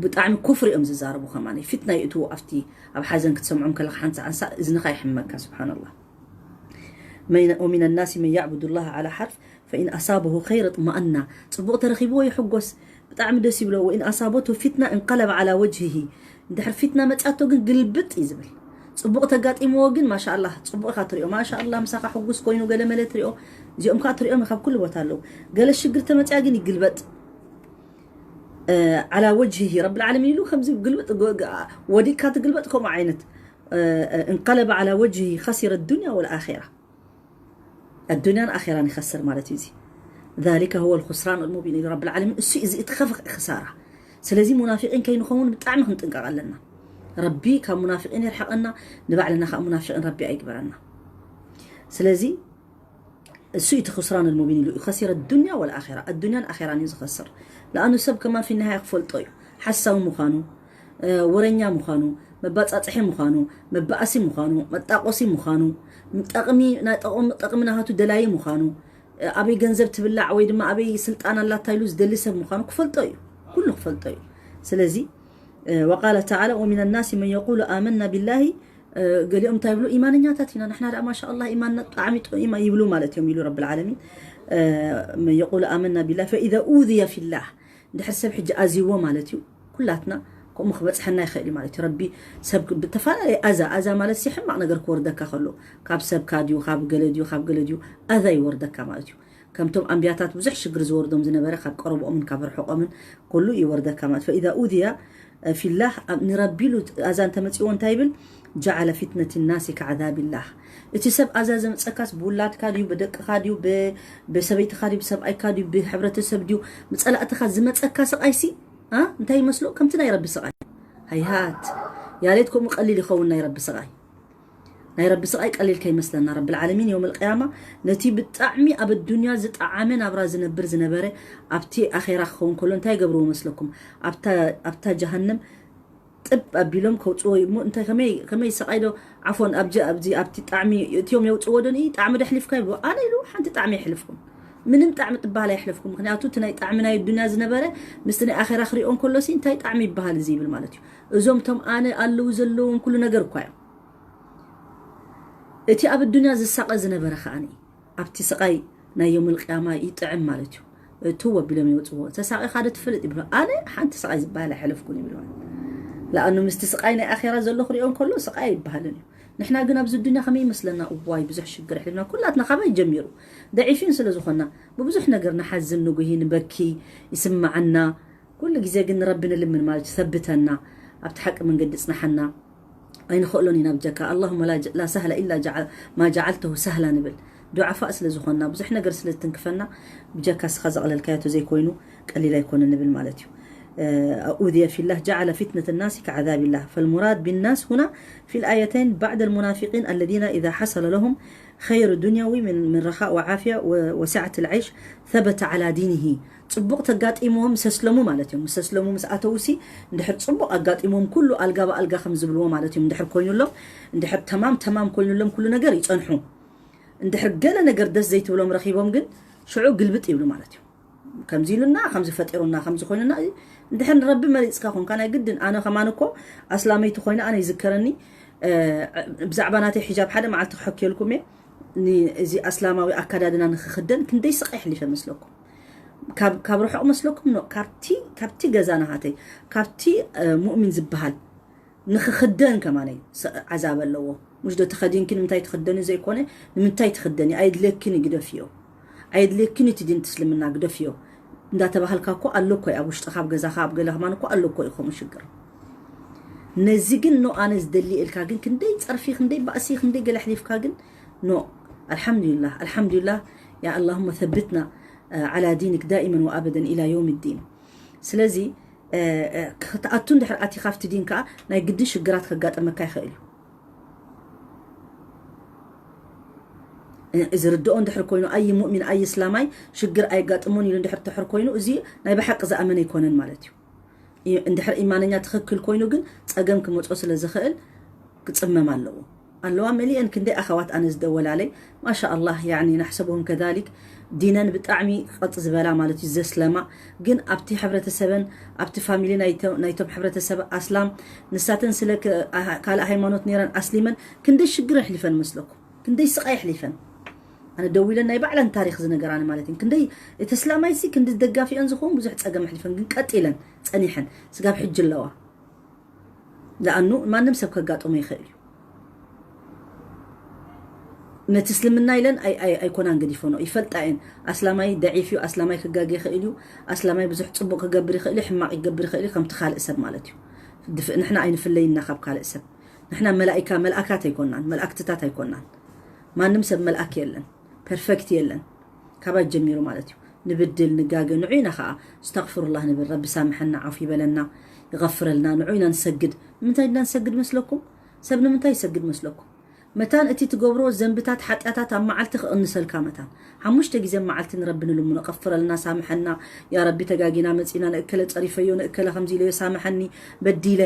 ብጣዕሚ ኩፍር እዮም ዝዛረቡ። ከማን ፊትና ይእትዉ ኣብቲ ኣብ ሓዘን ክትሰምዖም ከለኻ ሓንሳ ሓንሳ እዝንኻ ይሕመካ። ስብሓንላህ። من- ومن الناس من يعبد الله على حرف فإن أصابه خير اطمأن. ጽቡቕ ተረኺብዎ ይሕጎስ፣ ብጣዕሚ ደስ ይብሎ። وإن أصابته فتنة انقلب على وجهه. እንድሕር ፊትና መጻቶ ግን ግልብጥ እዩ ዝብል። ጽቡቕ ተጋጢምዎ ግን ማሻኣላህ ጽቡቕ ኢኻ ትሪኦ። ማሻኣላህ ምሳኻ ሕጉስ ኮይኑ ገለ መለ ትሪኦ። እዚኦም ከዓ ትሪኦም ካብ ኩሉ ቦታ ኣለዉ። ገለ ሽግር ተመጽያ ግን ይግልበጥ። እ፣ على وجهه ረብል ዓለሚን ኢሉ ከምዚ ግልብጥ ጎ-፣ ገ-፣ ወዲቅካ ትግልበጥ ከምኡ ዓይነት። እ፣ እ፣ انقلب على وجهه خسر الدنيا والآخرة. ኣዱንያን ኣኼራን ይኸስር ማለት እዩ። እዚ ذلك هو الخسران المبين ኢሉ ረብል ዓለሚን። እሱ እዩ እዚ እቲ ከፍእ ክሳራ። ስለዚ ሙናፊቂን ከይንኸውን ብጣዕሚ ክንጥንቀቕ ኣለና። ረቢ ካብ ሙናፊቂን የርሕቐና፣ ንባዕልና ካብ ሙናፊቂን ረቢ ኣይግበረና። ስለዚ እሱ እቲ خسران المبين ኢሉ خسر الدنيا والآخرة። ኣዱንያን ኣኼራን እዩ ዝኸስር። ለኣኑ ሰብ ከማን في النهاية ክፈልጦ እዩ። ሓሳዊ ምዃኑ፣ እ፣ ወረኛ ምዃኑ፣ መባጻጽሒ ምዃኑ፣ መባኣሲ ምዃኑ፣ መጣቆሲ ምዃኑ፣ ጠቕሚ፣ ናይ ጠቕሚ፣ ጠቕሚ ናሃቱ ደላዪ ምዃኑ፣ እ፣ ኣበይ ገንዘብ ትብላዕ ወይ ድማ ኣበይ ስልጣን ኣላታ ኢሉ ዝደሊ ሰብ ምዃኑ ክፈልጦ እዩ። ኩሉ ክፈልጦ እዩ። ስለዚ፣ እ፣ وقال تعالى: ومن الناس من يقول آمنا بالله، እ፣ ገሊኦም እንታይ ይብሉ? ኢማነኛታት ኢና ንሕና ደኣ ማሻ ኣላህ ኢማንና ብጣዕሚ ጥዑይ ኢማ-፣ ይብሉ ማለት እዮም ኢሉ ረብል ዓለሚን። እ፣ من يقول آمنا بالله فإذا أوذي في الله። እንድሕር ሰብ ሕጂ ኣዝይዎ ማለት እዩ። ኩላትና ከምኡ ክበጽሐና ይኽእል እዩ ማለት እዩ። ረቢ ሰብ ክ-፣ ብተፈላለየ ኣዛ፣ ኣዛ ማለት ሲ ሕማቕ ነገር ክወርደካ ከሎ፣ ካብ ሰብካ ድዩ፣ ካብ ገለ ድዩ፣ ካብ ገለ ድዩ፣ ኣዛ ይወርደካ ማለት እዩ። ከምቶም ኣንብያታት ብዙሕ ሽግር ዝወርዶም ዝነበረ፣ ካብ ቀረብኦምን ካብ ርሑቖምን ኩሉ ይወርደካ ማለት። فإذا أوذي في الله፣ ኣብ ንረቢ ኢሉ ኣዛ እንተመጺዎ እንታይ ይብል? جعل فتنة الناس كعذاب الله። እቲ ሰብ ኣዛ ዘምጸካስ ብውላድካ ድዩ፣ ብደቅኻ ድዩ፣ ብ-፣ ብሰበይትኻ ድዩ፣ ብሰብኣይካ ድዩ፣ ብሕብረተሰብ ድዩ፣ ብጸላእትኻ ዝመጸካ ስቓይሲ፣ ኣ፣ እንታይ ይመስሎ? ከምቲ ናይ ረቢ ስቓይ። ሃይሃት፣ ያሌት ከምኡ ቀሊል ይኸውን ናይ ረቢ ስቓይ። ናይ ረቢ ስቓይ ቀሊል ከይመስለና። ረብል ዓለሚን የውመል ቅያማ ነቲ ብጣዕሚ ኣብ ኣዱንያ ዝጠዓመ ናብራ ዝነብር ዝነበረ ኣብቲ ኣኼራ ክኸውን ከሎ እንታይ ይገብርዎ መስለኩም? ኣብታ፣ ኣብታ ጀሃነም ጥብ ኣቢሎም ከውፅዎ እዩ። እሞ እንታይ ከመይ፣ ከመይ ስቓይ ዶ? ዓፎን፣ ኣብዚ፣ ኣብዚ፣ ኣብቲ ጣዕሚ እትዮም የውፅዎ ዶ? ንኢ ጣዕሚ ዶ ኣሕሊፍካ ይብሉ። ኣነ ኢሉ ሓንቲ ጣዕሚ የሕልፍኩም። ምንም ጣዕሚ ጥበሃል ኣየሕለፍኩም። ምክንያቱ እቲ ናይ ጣዕሚ ናይ ኣዱንያ ዝነበረ ምስቲ ናይ ኣኼራ ክሪኦ እንከሎሲ እንታይ ጣዕሚ ይበሃል እዚ ይብል ማለት እዩ። እዞም እቶም ኣነ ኣለዉ ዘለዎም ኩሉ ነገር እኳ እዮም። እቲ ኣብ ኣዱንያ ዝሳቐ ዝነበረ ከኣ ኣብቲ ስቓይ ናይ የውመል ቅያማ ይጥዕም ማለት እዩ። እትው ኣቢሎም የውፅዎ። ተሳቒኻ ዶ ትፈልጥ ይብሎ። ኣነ ሓንቲ ስቓይ ዝበሃል ኣይሓለፍኩን ይብሎ። ለኣኑ ምስቲ ስቓይ ናይ ኣኼራ ዘሎ ክሪኦ እንከሎ ስቓይ ኣይበሃልን እዩ። ንሕና ግን ኣብዚ ዱንያ ከመይ ይመስለና? እዋይ ብዙሕ ሽግር ኣሕሊፍና። ኩላትና ካባይ ጀሚሩ ደዒፊን ስለ ዝኾንና ብብዙሕ ነገር ንሓዝን፣ ንጉሂ፣ ንበኪ፣ ይስምዓና። ኩሉ ግዜ ግን ንረቢ ንልምን ማለት እዩ፣ ሰብተና፣ ኣብቲ ሓቂ መንገዲ ጽንሓና። ኣይንኽእሎን ኢና ብጀካ። اللهم لا ج-، لا سهل إلا جعل-، ما جعلته سهلا ንብል። ዱዓፋእ ስለ ዝኾንና፣ ብዙሕ ነገር ስለ ዝትንክፈና፣ ብጀካ እስኻ ዘቕለልካዮ ተዘይኮይኑ ቀሊል ኣይኮነን ንብል ማለት እዩ። እ፣ أوذي في الله جعل فتنة الناس كعذاب الله. فالمراد بالناس هنا في الآيتين بعض المنافقين الذين إذا حصل لهم خير دنيوي من، من رخاء وعافية و-، وسعة العيش ثبت على دينه. ጽቡቕ ተጋጢምዎም ምስ ኣስለሙ ማለት እዮም። ምስ ኣስለሙ ምስ ኣተውሲ እንድሕር ጽቡቕ ኣጋጢምዎም ኩሉ ኣልጋ ብኣልጋ ከም ዝብልዎ ማለት እዮም። እንድሕር ኮይኑሎም፣ እንድሕር ተማም ተማም ኮይኑሎም ኩሉ ነገር ይጸንሑ። እንድሕር ገለ ነገር ደስ ዘይትብሎም ረኺቦም ግን ሽዑ ግልብጥ ይብሉ ማለት እዩ። ከምዚ ኢሉና፣ ከምዚ ፈጢሩና፣ ከምዚ ኮይኑና። እንድሕር ንረቢ መሪጽካ ኮንካ ናይ ግድን፣ ኣነ ከማን እኮ ኣስላመይቲ ኮይነ ኣነ ይዝከረኒ፣ እ፣ ብዛዕባ ናተይ ሒጃብ ሓደ መዓልቲ ክሕክየልኩም እየ። ን-፣ እዚ ኣስላማዊ ኣካዳድና ንክኽደን ክንደይ ስቓይ ኣሕሊፈ መስለኩም? ካብ፣ ካብ ርሑቕ መስለኩም? ኖ፣ ካብቲ፣ ካብቲ ገዛ ናሃተይ፣ ካብቲ፣ እ፣ ሙእሚን ዝበሃል ንክኽደን ከማነይ ስ-፣ ዓዛብ ኣለዎ። ምሽ ዶ ተኸዲንኪ ንምንታይ ትኽደኒ ዘይኮነ፣ ንምንታይ ትኽደኒ? ኣየድልየኪን እዩ፣ ግደፍዮ። ኣየድልየኪን እቲ ዲን እስልምና፣ ግደፍዮ። እንዳተባሃልካ እኮ ኣሎ እኮ እዩ፣ ኣብ ውሽጥኻ፣ ኣብ ገዛኻ፣ ኣብ ገለ ከማን እኮ ኣሎ እኮ እዩ ከምኡ ሽግር። ነዚ ግን ኖ ኣነ ዝደሊ ኢልካ ግን ክንደይ ጸርፊ፣ ክንደይ ባእሲ፣ ክንደይ ገለ ኣሕሊፍካ ግን ኖ። ኣልሓምዱሊላህ፣ ኣልሓምዱሊላህ። ያ ኣላሁመ ሰብትና፣ እ፣ ዓላ ዲኒክ ዳኢመን ወኣበደን ኢላ የውም ዲን። ስለዚ፣ እ፣ እ፣ ክትኣቱ እንድሕር ኣቲኻ ኣብቲ ዲን ከኣ ናይ ግድን ሽግራት ከጋጠመካ ይኽእል እዩ። እ፣ ዝርድኦ እንድሕር ኮይኑ፣ ኣይ ሙእሚን፣ ኣይ እስላማይ ሽግር ኣየጋጥሞን ኢሉ እንድሕር ትሕር ኮይኑ፣ እዚ ናይ ብሓቂ ዝኣመነ ኣይኮነን ማለት እዩ። ኢ-፣ እንድሕር ኢማነኛ ትኽክል ኮይኑ ግን ጸገም ክመጾ ስለ ዝኽእል ክጽመም ኣለዎ። ኣለዋ መሊአን ክንደይ ኣኸዋት ኣነ ዝደወላለይ ማሻ ኣላህ ያኒ ናሕሰብሁም ከዛሊክ ዲነን ብጣዕሚ ቀጥ ዝበላ ማለት እዩ ዘስለማ ግን ኣብቲ ሕብረተሰበን ኣብቲ ፋሚሊ ናይቶም ሕብረተሰብ ኣስላም ንሳተን ስለ ካልእ ሃይማኖት ነይረን ኣስሊመን ክንደይ ሽግር ኣሕሊፈን መስለኩም ክንደይ ስቃይ ኣሕሊፈን ኣነ ደዊለን ናይ ባዕለን ታሪክ ዝነገራኒ ማለት እዩ ክንደይ እቲ እስላማይ ሲ ክንዲ ደጋፊኦን ዝኸውን ብዙሕ ፀገም ኣሕሊፈን ግን ቀጢለን ፀኒሐን ስጋብ ሕጂ ኣለዋ ለኣኑ ማንም ሰብ ከጋጥሞ ይኽእል እዩ ነቲ እስልምና ኢለን ኣይኮናን ገዲፈኖ ይፈልጣ እየን ኣስላማይ ደዒፍ እዩ ኣስላማይ ክጋገ ይኽእል እዩ ኣስላማይ ብዙሕ ፅቡቅ ክገብር ይኽእል እዩ ሕማቅ ይገብር ይኽእል እዩ ከምቲ ካልእ ሰብ ማለት እዩ ንሕና ኣይንፍለይና ካብ ካልእ ሰብ ንሕና መላኢካ መልኣካት ኣይኮናን መልኣክትታት ኣይኮናን ማንም ሰብ መልኣክ የለን ፐርፌክት የለን ካባይ ጀሚሩ ማለት እዩ ንብድል ንጋገ ንዑ ኢና ከዓ እስተግፍሩላህ ንብል ረቢ ሳምሐና ዓፉ ይበለና ይغፍረልና ንዑ ኢና ንሰግድ ንምንታይ ድና ንሰግድ መስለኩም ሰብ ንምንታይ ይሰግድ መስለኩም መታን እቲ ትገብሮ ዘንብታት ሓጢኣታት ኣብ መዓልቲ ክቕንሰልካ መታን ሓሙሽተ ግዜ መዓልቲ ንረቢ ንልምኖ ቀፍረልና ሳምሐና ያ ረቢ ተጋጊና መፂና ንእከለ ፀሪፈዮ ንእከለ ከምዚ ኢለዮ ሳምሐኒ በዲለ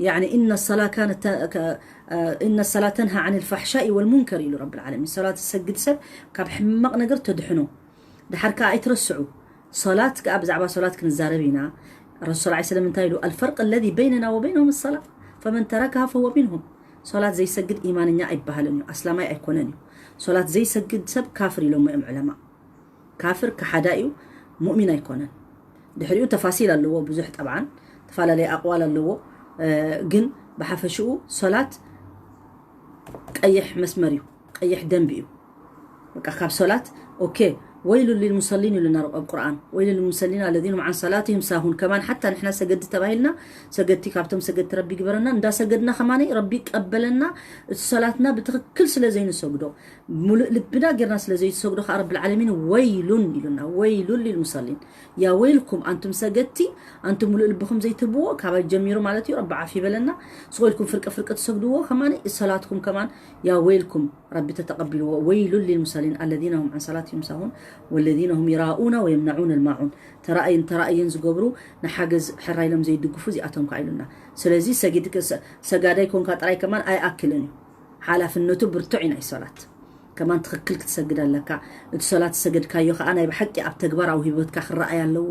يعني إن الصلاة كانت إن الصلاة تنهى عن الفحشاء والمنكر ኢሉ ረብል ዓለሚን ሰላት ዝሰግድ ሰብ ካብ ሕማቕ ነገር ተድሕኖ ድሓር ከዓ ኣይትረስዑ ሰላት ከዓ ብዛዕባ ሰላት ክንዛረብ ኢና ረሱል ላ ስለም እንታይ ኢሉ الفرق الذي بيننا وبينهم الصلاة فمن تركها فهو منهم ሰላት ዘይሰግድ ኢማንኛ ኣይበሃልን እዩ ኣስላማይ ኣይኮነን እዩ ሰላት ዘይሰግድ ሰብ ካፍር ኢሎሞ እዮም ዕለማ ካፍር ከሓዳ እዩ ሙእሚን ኣይኮነን ድሕሪኡ ተፋሲል ኣለዎ ብዙሕ ጠብዓን ተፈላለየ ኣቅዋል ኣለዎ ግን ብሓፈሽኡ ሶላት ቀይሕ መስመር እዩ ቀይሕ ደንብ እዩ በቃ ካብ ሶላት ኦኬ ወይሉ ሊልሙሰሊን ይሉና ኣብ ቁርኣን ወይሉ ሊልሙሰሊን الذين هم عن صلاتهم ساهون ከማን ሓታ ንሕና ሰገድቲ ተባሂልና ሰገድቲ ካብቶም ሰገድቲ ረቢ ግበረና እንዳሰገድና ከማን ረቢ ቀበለና እቲ ሶላትና ብትኽክል ስለ ዘይንሰግዶ ሙሉእ ልብና ጌርና ስለ ዘይትሰግዶ ከዓ ረብል ዓለሚን ወይሉን ኢሉና ወይሉን ሊልሙሰሊን ያ ወይልኩም ኣንቱም ሰገድቲ ኣንቱም ሙሉእ ልብኹም ዘይትህብዎ ካባይ ጀሚሩ ማለት እዩ ረቢ ዓፍ ይበለና ስቆ ኢልኩም ፍርቂ ፍርቂ ትሰግድዎ ከማን ሰላትኩም ከማን ያ ወይልኩም ረቢ ተተቀቢልዎ ወይሉን ሊልሙሰሊን الذين هم عن صلاتهم ساهون والذين هم يراءون ويمنعون الماعون ተራእይን ተራእይን ዝገብሩ ንሓገዝ ሕራይ ኢሎም ዘይድግፉ እዚኣቶም ከዓ ኢሉና ስለዚ ሰጊድ ሰጋዳይ ኮንካ ጥራይ ከማን ኣይኣክልን እዩ ሓላፍነቱ ብርቱዕ እዩ ናይ ሶላት ከማን ትኽክል ክትሰግድ ኣለካ እቲ ሶላት ዝሰገድካዮ ከዓ ናይ ብሓቂ ኣብ ተግባር ኣብ ህይወትካ ክረኣይ ኣለዎ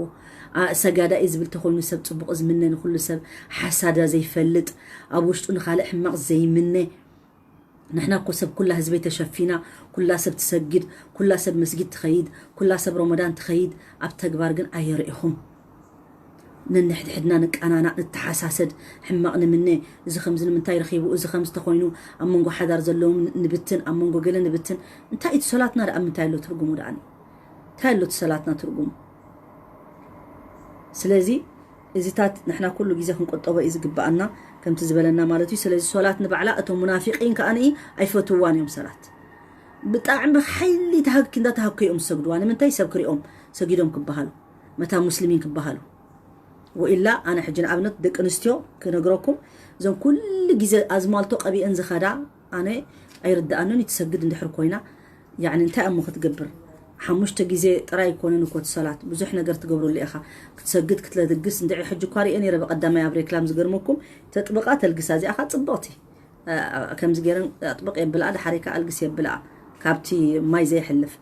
ሰጋዳይ ዝብል ተኮይኑ ሰብ ፅቡቅ ዝምነ ንኩሉ ሰብ ሓሳዳ ዘይፈልጥ ኣብ ውሽጡ ንካልእ ሕማቅ ዘይምነ ንሕና እኮ ሰብ ኩላ ህዝበይ ተሸፊና ኩላ ሰብ ትሰግድ ኩላ ሰብ መስጊድ ትኸይድ ኩላ ሰብ ረመዳን ትኸይድ ኣብ ተግባር ግን ኣየርእኹም ነንሕድሕድና ንቃናና ንተሓሳሰድ ሕማቕ ንምነ እዚ ከምዚ ንምንታይ ረኺቡ እዚ ከምዚ ተኾይኑ ኣብ መንጎ ሓዳር ዘለዎም ንብትን ኣብ መንጎ ገለ ንብትን እንታይ እቲ ሰላትና ደኣ ምንታይ ኣሎ ትርጉሙ ደኣ እንታይ ኣሎ እቲ ሰላትና ትርጉሙ ስለዚ እዚታት ንሕና ኩሉ ግዜ ክንቆጠቦ እዩ ዝግባኣና ከምቲ ዝበለና ማለት እዩ ስለዚ ሶላት ንባዕላ እቶም ሙናፊቂን ከኣ ንኢ ኣይፈትዋን እዮም ሰላት ብጣዕሚ ሓይሊ ተሃግኪ እንዳተሃግኩ እዮም ዝሰግድዋ ንምንታይ ሰብ ክሪኦም ሰጊዶም ክበሃሉ መታ ሙስሊሚን ክበሃሉ ወኢላ ኣነ ሕጂ ንኣብነት ደቂ ኣንስትዮ ክነግረኩም እዞም ኩሉ ግዜ ኣዝማልቶ ቀቢአን ዝኸዳ ኣነ ኣይርድኣንን ትሰግድ እንድሕር ኮይና ያኒ እንታይ እሞ ክትገብር ሓሙሽተ ግዜ ጥራይ ኣይኮነን እኮ እቲ ሰላት ብዙሕ ነገር ትገብረሉ ኢኻ ክትሰግድ ክትለድግስ እንድዒ ሕጂ እኳ ሪኤ ነይረ ብቀዳማይ ኣብ ሬክላም ዝገርመኩም ተጥብቃ ተልግሳ እዚኣኻ ጽብቕቲ ከምዚ ገይረን ኣጥብቕ የብልኣ ድሓሪካ ኣልግስ የብልኣ ካብቲ ማይ ዘይሕልፍ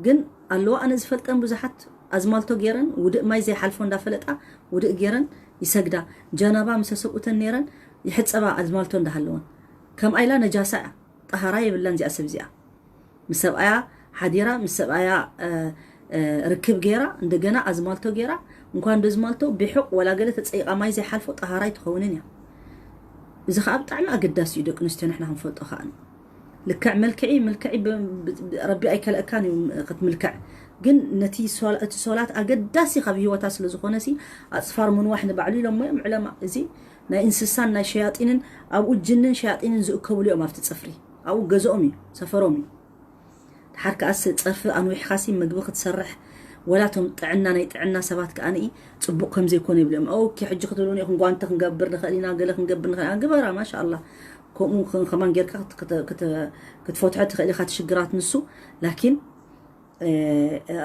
ግን ኣለዋ ኣነ ዝፈልጠን ብዙሓት ኣዝማልቶ ገይረን ውድእ ማይ ዘይሓልፎ እንዳፈለጣ ውድእ ገይረን ይሰግዳ ጀናባ ምሰ ሰብኡተን ነይረን ይሕፀባ ኣዝማልቶ እንዳሃለወን ከምኣ ኢላ ነጃሳ እያ ጠሃራ የብላን እዚኣ ሰብ እዚኣ ምስ ሰብኣያ ሓዲራ ምስ ሰብኣያ ርክብ ገይራ እንደገና ኣዝማልቶ ገይራ እንኳን ዶ ዝማልቶ ብሕቕ ወላ ገለ ተፀይቃ ማይ ዘይሓልፎ ጠሃራ ኣይትኸውንን እያ እዚ ከዓ ብጣዕሚ ኣገዳሲ እዩ ደቂ ኣንስትዮ ንሕና ክንፈልጦ ከዓ ልክዕ መልክዒ መልክዒ ረቢ ኣይከልአካን እዩ ክትምልክዕ ግን ነቲ እቲ ሶላት ኣገዳሲ ካብ ህይወታ ስለ ዝኾነ ሲ ኣፅፋር ምንዋሕ ንባዕሉ ኢሎሞ እዮም ዕለማ እዚ ናይ እንስሳን ናይ ሸያጢንን ኣብኡ ጅንን ሸያጢንን ዝእከብሉ እዮም ኣብቲ ፅፍሪ ኣብኡ ገዝኦም እዩ ሰፈሮም እዩ ድሓር ከኣስ ፀርፊ ኣንዊሕኻሲ ምግቢ ክትሰርሕ ወላ ቶም ጥዕና ናይ ጥዕና ሰባት ከኣ ንኢ ፅቡቅ ከም ዘይኮነ ይብሉ እዮም ኦኬ ሕጂ ክትብሉ ንኢኹም ጓንቲ ክንገብር ንኽእል ኢና ገለ ክንገብር ንኽእል ኢና ግበራ ማሻ ኣላ ከምኡ ከማን ጌርካ ክትፈትሖ ትኽእል ኢኻ ትሽግራት ንሱ ላኪን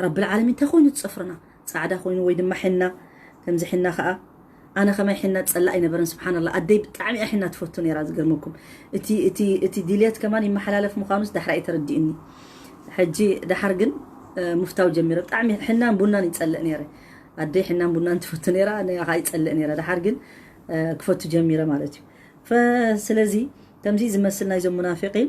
ረብል ዓለሚን እንታይ ኮይኑ ትፅፍርና ፃዕዳ ኮይኑ ወይ ድማ ሕና ከምዚ ሕና ከዓ ኣነ ከማይ ሒና ጸላእ ኣይነበረን። ስብሓንላ፣ ኣደይ ብጣዕሚ እያ ሒና ትፈቱ ነይራ። ዝገርመኩም፣ እቲ እቲ እቲ ድልየት ከማን ይመሓላለፍ ምዃኑስ ዳሕራይ ተረዲእኒ። ሕጂ ደሓር ግን ምፍታው ጀሚረ። ብጣዕሚ ሕናን ቡናን ይጸልእ ነይረ። ኣደይ ሕናን ቡናን ትፈቱ ነይራ፣ ንያ ከዓ ይጸልእ ነይረ። ደሓር ግን ክፈቱ ጀሚረ ማለት እዩ። ስለዚ ከምዚ ዝመስል ናይዞም ሙናፊቂን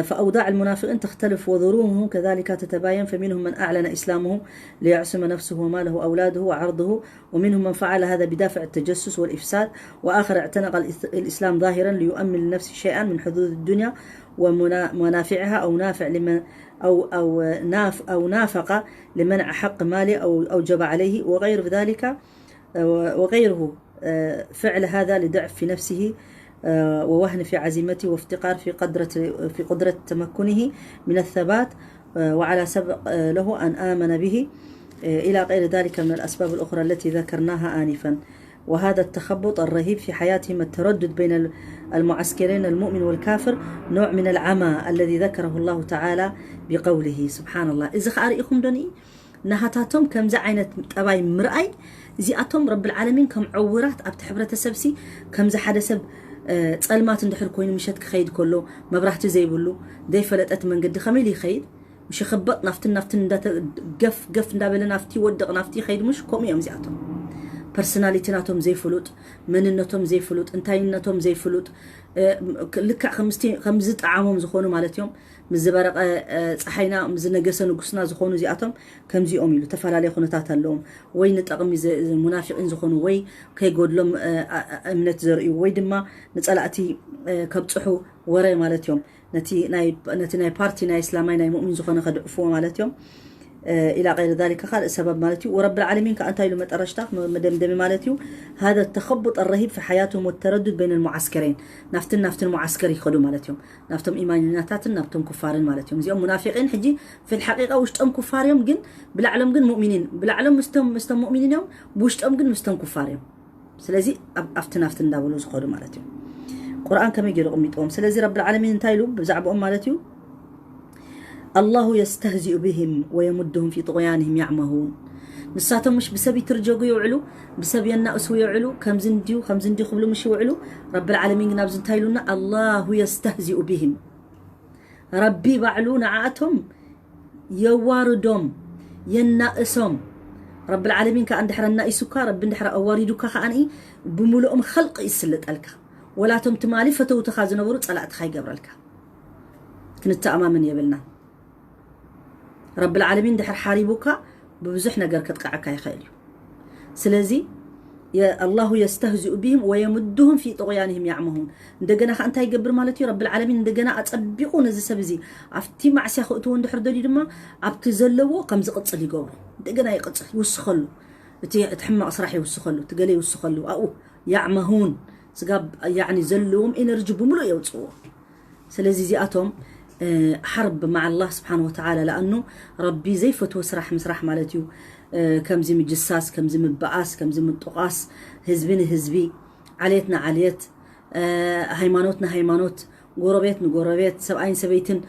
فأوضاع المنافقين تختلف وظروفهم كذلك تتباين، فمنهم من أعلن إسلامه ليعصم نفسه وماله وأولاده وعرضه، ومنهم من فعل هذا بدافع التجسس والإفساد، وآخر اعتنق الإسلام ظاهرا ليؤمن لنفسه شيئا من حظوظ الدنيا ومنافعها، أو نافع لمن أو أو ناف أو نافق لمنع حق ماله أو أوجب عليه وغير ذلك وغيره، فعل هذا لضعف في نفسه ووهن في عزيمته وافتقار في قدرة في قدرة تمكنه من الثبات، وعلى سبق له أن آمن به، إلى غير ذلك من الأسباب الأخرى التي ذكرناها آنفا. وهذا التخبط الرهيب في حياتهم التردد بين المعسكرين المؤمن والكافر نوع من العمى الذي ذكره الله تعالى بقوله. سبحان الله. إذا خارئكم دوني نهاتاتهم كم زعينة طباي مرأي، እዚኣቶም ረብል ዓለሚን ከም ዕውራት ኣብቲ ሕብረተሰብሲ፣ ከምዚ ሓደ ሰብ ጸልማት እንድሕር ኮይኑ ምሸት ክኸይድ ከሎ፣ መብራህቲ ዘይብሉ ዘይፈለጠት መንገዲ ከመይ ኢሉ ይኸይድ? ምሽ ክበጥ ናፍትን ናፍትን እንዳተ ገፍ ገፍ እንዳበለ ናፍቲ ወድቕ ናፍቲ ይኸይድ። ምሽ ከምኡ እዮም እዚኣቶም። ፐርሶናሊቲ ናቶም ዘይፍሉጥ፣ መንነቶም ዘይፍሉጥ፣ እንታይነቶም ዘይፍሉጥ፣ ልክዕ ከምዝጠዓሞም ዝኾኑ ማለት እዮም። ምስ ዝበረቐ ፀሓይና፣ ምስ ዝነገሰ ንጉስና ዝኾኑ እዚኣቶም ከምዚኦም ኢሉ። ተፈላለየ ኩነታት ኣለዎም። ወይ ንጠቕሚ ሙናፊቂን ዝኾኑ፣ ወይ ከይጎድሎም እምነት ዘርእዩ፣ ወይ ድማ ንፀላእቲ ከብፅሑ ወረ ማለት እዮም። ነቲ ናይ ፓርቲ ናይ እስላማይ ናይ ሙእሚን ዝኾነ ከድዕፍዎ ማለት እዮም። ኢላ ቀይር ዛሊካ ካልእ ሰበብ ማለት እዩ። ወረብል ዓለሚን ከዓ እንታይ ኢሉ መጠረሽታ መደምደሚ ማለት እዩ። هذا التخبط الرهيب في حياتهم والتردد بين المعسكرين، ናፍትን ናፍትን ሙዓስከር ይኸዱ ማለት እዮም። ናብቶም ኢማንኛታትን ናብቶም ኩፋርን ማለት እዮም። እዚኦም ሙናፊቂን ሕጂ ፊልሓቂቃ ውሽጦም ኩፋር እዮም፣ ግን ብላዕሎም ግን ሙእሚኒን፣ ብላዕሎም ምስቶም ምስቶም ሙእሚኒን እዮም፣ ብውሽጦም ግን ምስቶም ኩፋር እዮም። ስለዚ ኣብቲ ናፍቲ እንዳበሉ ዝኸዱ ማለት እዩ። ቁርኣን ከመይ ገይሩ ቅሚጥዎም? ስለዚ ረብል ዓለሚን እንታይ ኢሉ ብዛዕባኦም ማለት እዩ? الله يستهزئ بهم ويمدهم في طغيانهم يعمهون። ንሳቶም ምሽ ብሰብ ይትርጀጉ ይውዕሉ፣ ብሰብ የናእሱ ይውዕሉ፣ ከምዚ እንዲዩ ከምዚ እንዲዩ ክብሉ ምሽ ይውዕሉ። ረብል ዓለሚን ግን ኣብዚ እንታይ ኢሉና? الله يستهزئ بهم። ረቢ ባዕሉ ንዓኣቶም የዋርዶም፣ የናእሶም። ረብል ዓለሚን ከዓ እንድሕር ኣናኢሱካ፣ ረቢ እንድሕር ኣዋሪዱካ ከዓኒ ብምሉኦም ኸልቂ ይስልጠልካ። ወላቶም ትማሊ ፈተውትኻ ዝነበሩ ጸላእትኻ ይገብረልካ። ክንተኣማመን የብልናን። ረብል ዓለሚን ድሕር ሓሪቡካ ብብዙሕ ነገር ከጥቅዐካ ይኽእል እዩ። ስለዚ الله يستهزئ بهم ويمدهم في طغيانهم يعمهون። እንደገና ከ እንታይ ይገብር ማለት እዩ? ረብል ዓለሚን እንደገና ኣጸቢቑ ነዚ ሰብ እዚ ኣብቲ ማዕስያ ክእትዎ እንድሕር ደልዩ ድማ ኣብቲ ዘለዎ ከም ዝቕጽል ይገብሮ። እንደገና ይቕጽል፣ ይውስኸሉ። እቲ እቲ ሕማቕ ስራሕ ይውስኸሉ፣ እቲ ገለ ይውስኸሉ። ኣብኡ يعمهون ስጋብ ያዕኒ ዘለዎም ኤነርጂ ብምሉእ የውፅዎ። ስለዚ እዚኣቶም ሓርብ ማዓ ኣላህ ስብሓን ወተዓላ ለኣኑ ረቢ ዘይፈትዎ ስራሕ ምስራሕ ማለት እዩ። ከምዚ ምጅሳስ፣ ከምዚ ምበኣስ፣ ከምዚ ምጥቋስ፣ ህዝቢ ንህዝቢ፣ ዓሌት ንዓሌት፣ ሃይማኖት ንሃይማኖት፣ ጎረቤት ንጎረቤት፣ ሰብኣይን ሰበይትን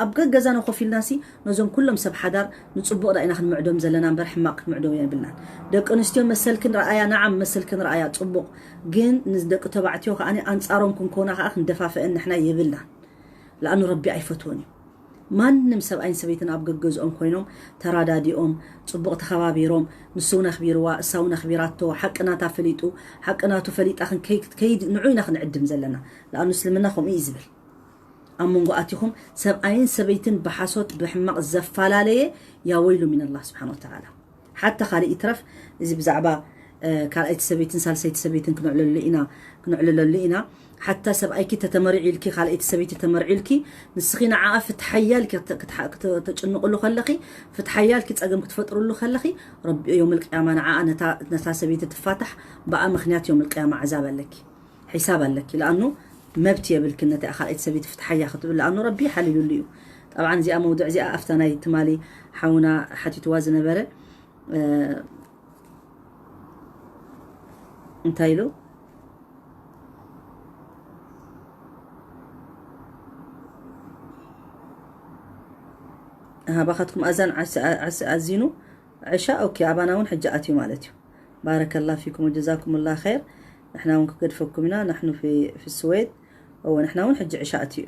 ኣብ ገገዛና ኮፍ ኢልናሲ ነዞም ኩሎም ሰብ ሓዳር ንፅቡቕ ዳ ኢና ክንምዕዶም ዘለና እምበር ሕማቕ ክንምዕዶም የብልናን። ደቂ ኣንስትዮ መሰልክን ረኣያ፣ ነዓም መሰልክን ረኣያ፣ ፅቡቕ። ግን ንደቂ ተባዕትዮ ከዓ ኣንፃሮም ክንኮና ከዓ ክንደፋፍአን ንሕና የብልናን። ለኣኑ ረቢ ኣይፈትዎን እዩ። ማንም ሰብኣይን ሰበይትን ኣብ ገገዝኦም ኮይኖም ተራዳዲኦም ፅቡቕ ተኸባቢሮም ንሱ እውን ኣኽቢርዋ እሳ እውን ኣኽቢራቶ ሓቂ ናታ ፈሊጡ ሓቂ ናቱ ፈሊጣ ክንከይድ ከይድ ንዑ ኢና ክንዕድም ዘለና። ለኣኑ እስልምና ከምኡ እዩ ዝብል። ኣብ መንጎ ኣቲኹም ሰብኣይን ሰበይትን ብሓሶት ብሕማቕ ዘፈላለየ ያወይሉ ሚን ኣላህ ስብሓን ወተዓላ። ሓታ ካልእ ይትረፍ እዚ ብዛዕባ ካልኣይቲ ሰበይትን ሳልሰይቲ ሰበይትን ክንዕለሉ ኢና ክንዕልለሉ ኢና። ሓታ ሰብኣይኪ ተተመሪዒልኪ ካልኣይቲ ሰበይቲ ተመርዒልኪ ንስኺ ንዓኣ ፍትሓያ ኢልኪ ተጭንቕሉ ከለኺ ፍትሓያ ኢልኪ ፀገም ክትፈጥርሉ ከለኺ ረቢ ዮም ልቅያማ ንዓኣ ነታ ሰበይቲ ትፋታሕ ብኣ ምክንያት ዮም ልቅያማ ዓዛብ ኣለኪ። ሒሳብ ኣለኪ ለኣኑ መብት የብልክን ነቲ ካልኣይቲ ሰበይቲ ፍትሓያ ክትብል ለኣኑ ረቢ ሓሊሉሉ እዩ። ጠብዓን እዚኣ መውድዕ እዚኣ ኣብታ ናይ ትማሊ ሓውና ሓቲትዋ ዝነበረ እንታይ ኢሉ ሃባኻትኩም ኣዛን ኣዚኑ ዕሻ ኦኬ ኣባና እውን ሕጂ ኣትዩ ማለት እዩ። ባረከላ ፊኩም ወጀዛኩም ላ ኸይር። ንሕና እውን ክገድፈኩም ኢና። ናሕኑ ፊ ስወይድ እወ ንሕና እውን ሕጂ ዕሻ ኣትዩ።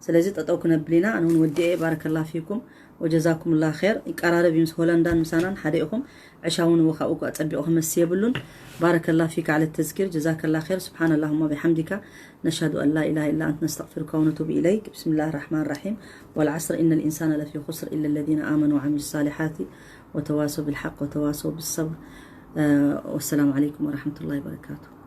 ስለዚ ጠጠው ክነብል ኢና። ኣነ እውን ወዲኤ። ባረከላ ፊኩም ወጀዛኩም ላ ኸይር። ይቀራረብ እዩ ምስ ሆላንዳን ምሳናን ሓደ ኢኹም። ዕሻ እውን እወ ካብኡ ኣጸቢቑ ክመስ የብሉን። ባረከላ ፊክ ዓለ ተዝኪር ጀዛከላ ኸይር። ስብሓን ኣላሁማ ቢሓምዲካ ነሽሀዱ ኣን ላ ኢላሃ ኢላ ኣንት ነስተግፊሩካ ወነቱቡ ኢለይክ። ብስሚላህ ራሕማን ራሒም። ወልዓስር ኢነ ልኢንሳነ ለፊ ኹስር ኢለ ለዚነ ኣመኑ ወዓሚሉ ሳሊሓቲ ወተዋሰው ብልሓቅ ወተዋሰው ብሰብር። ወሰላሙ ዓለይኩም ወራሕመቱላሂ ወበረካቱ።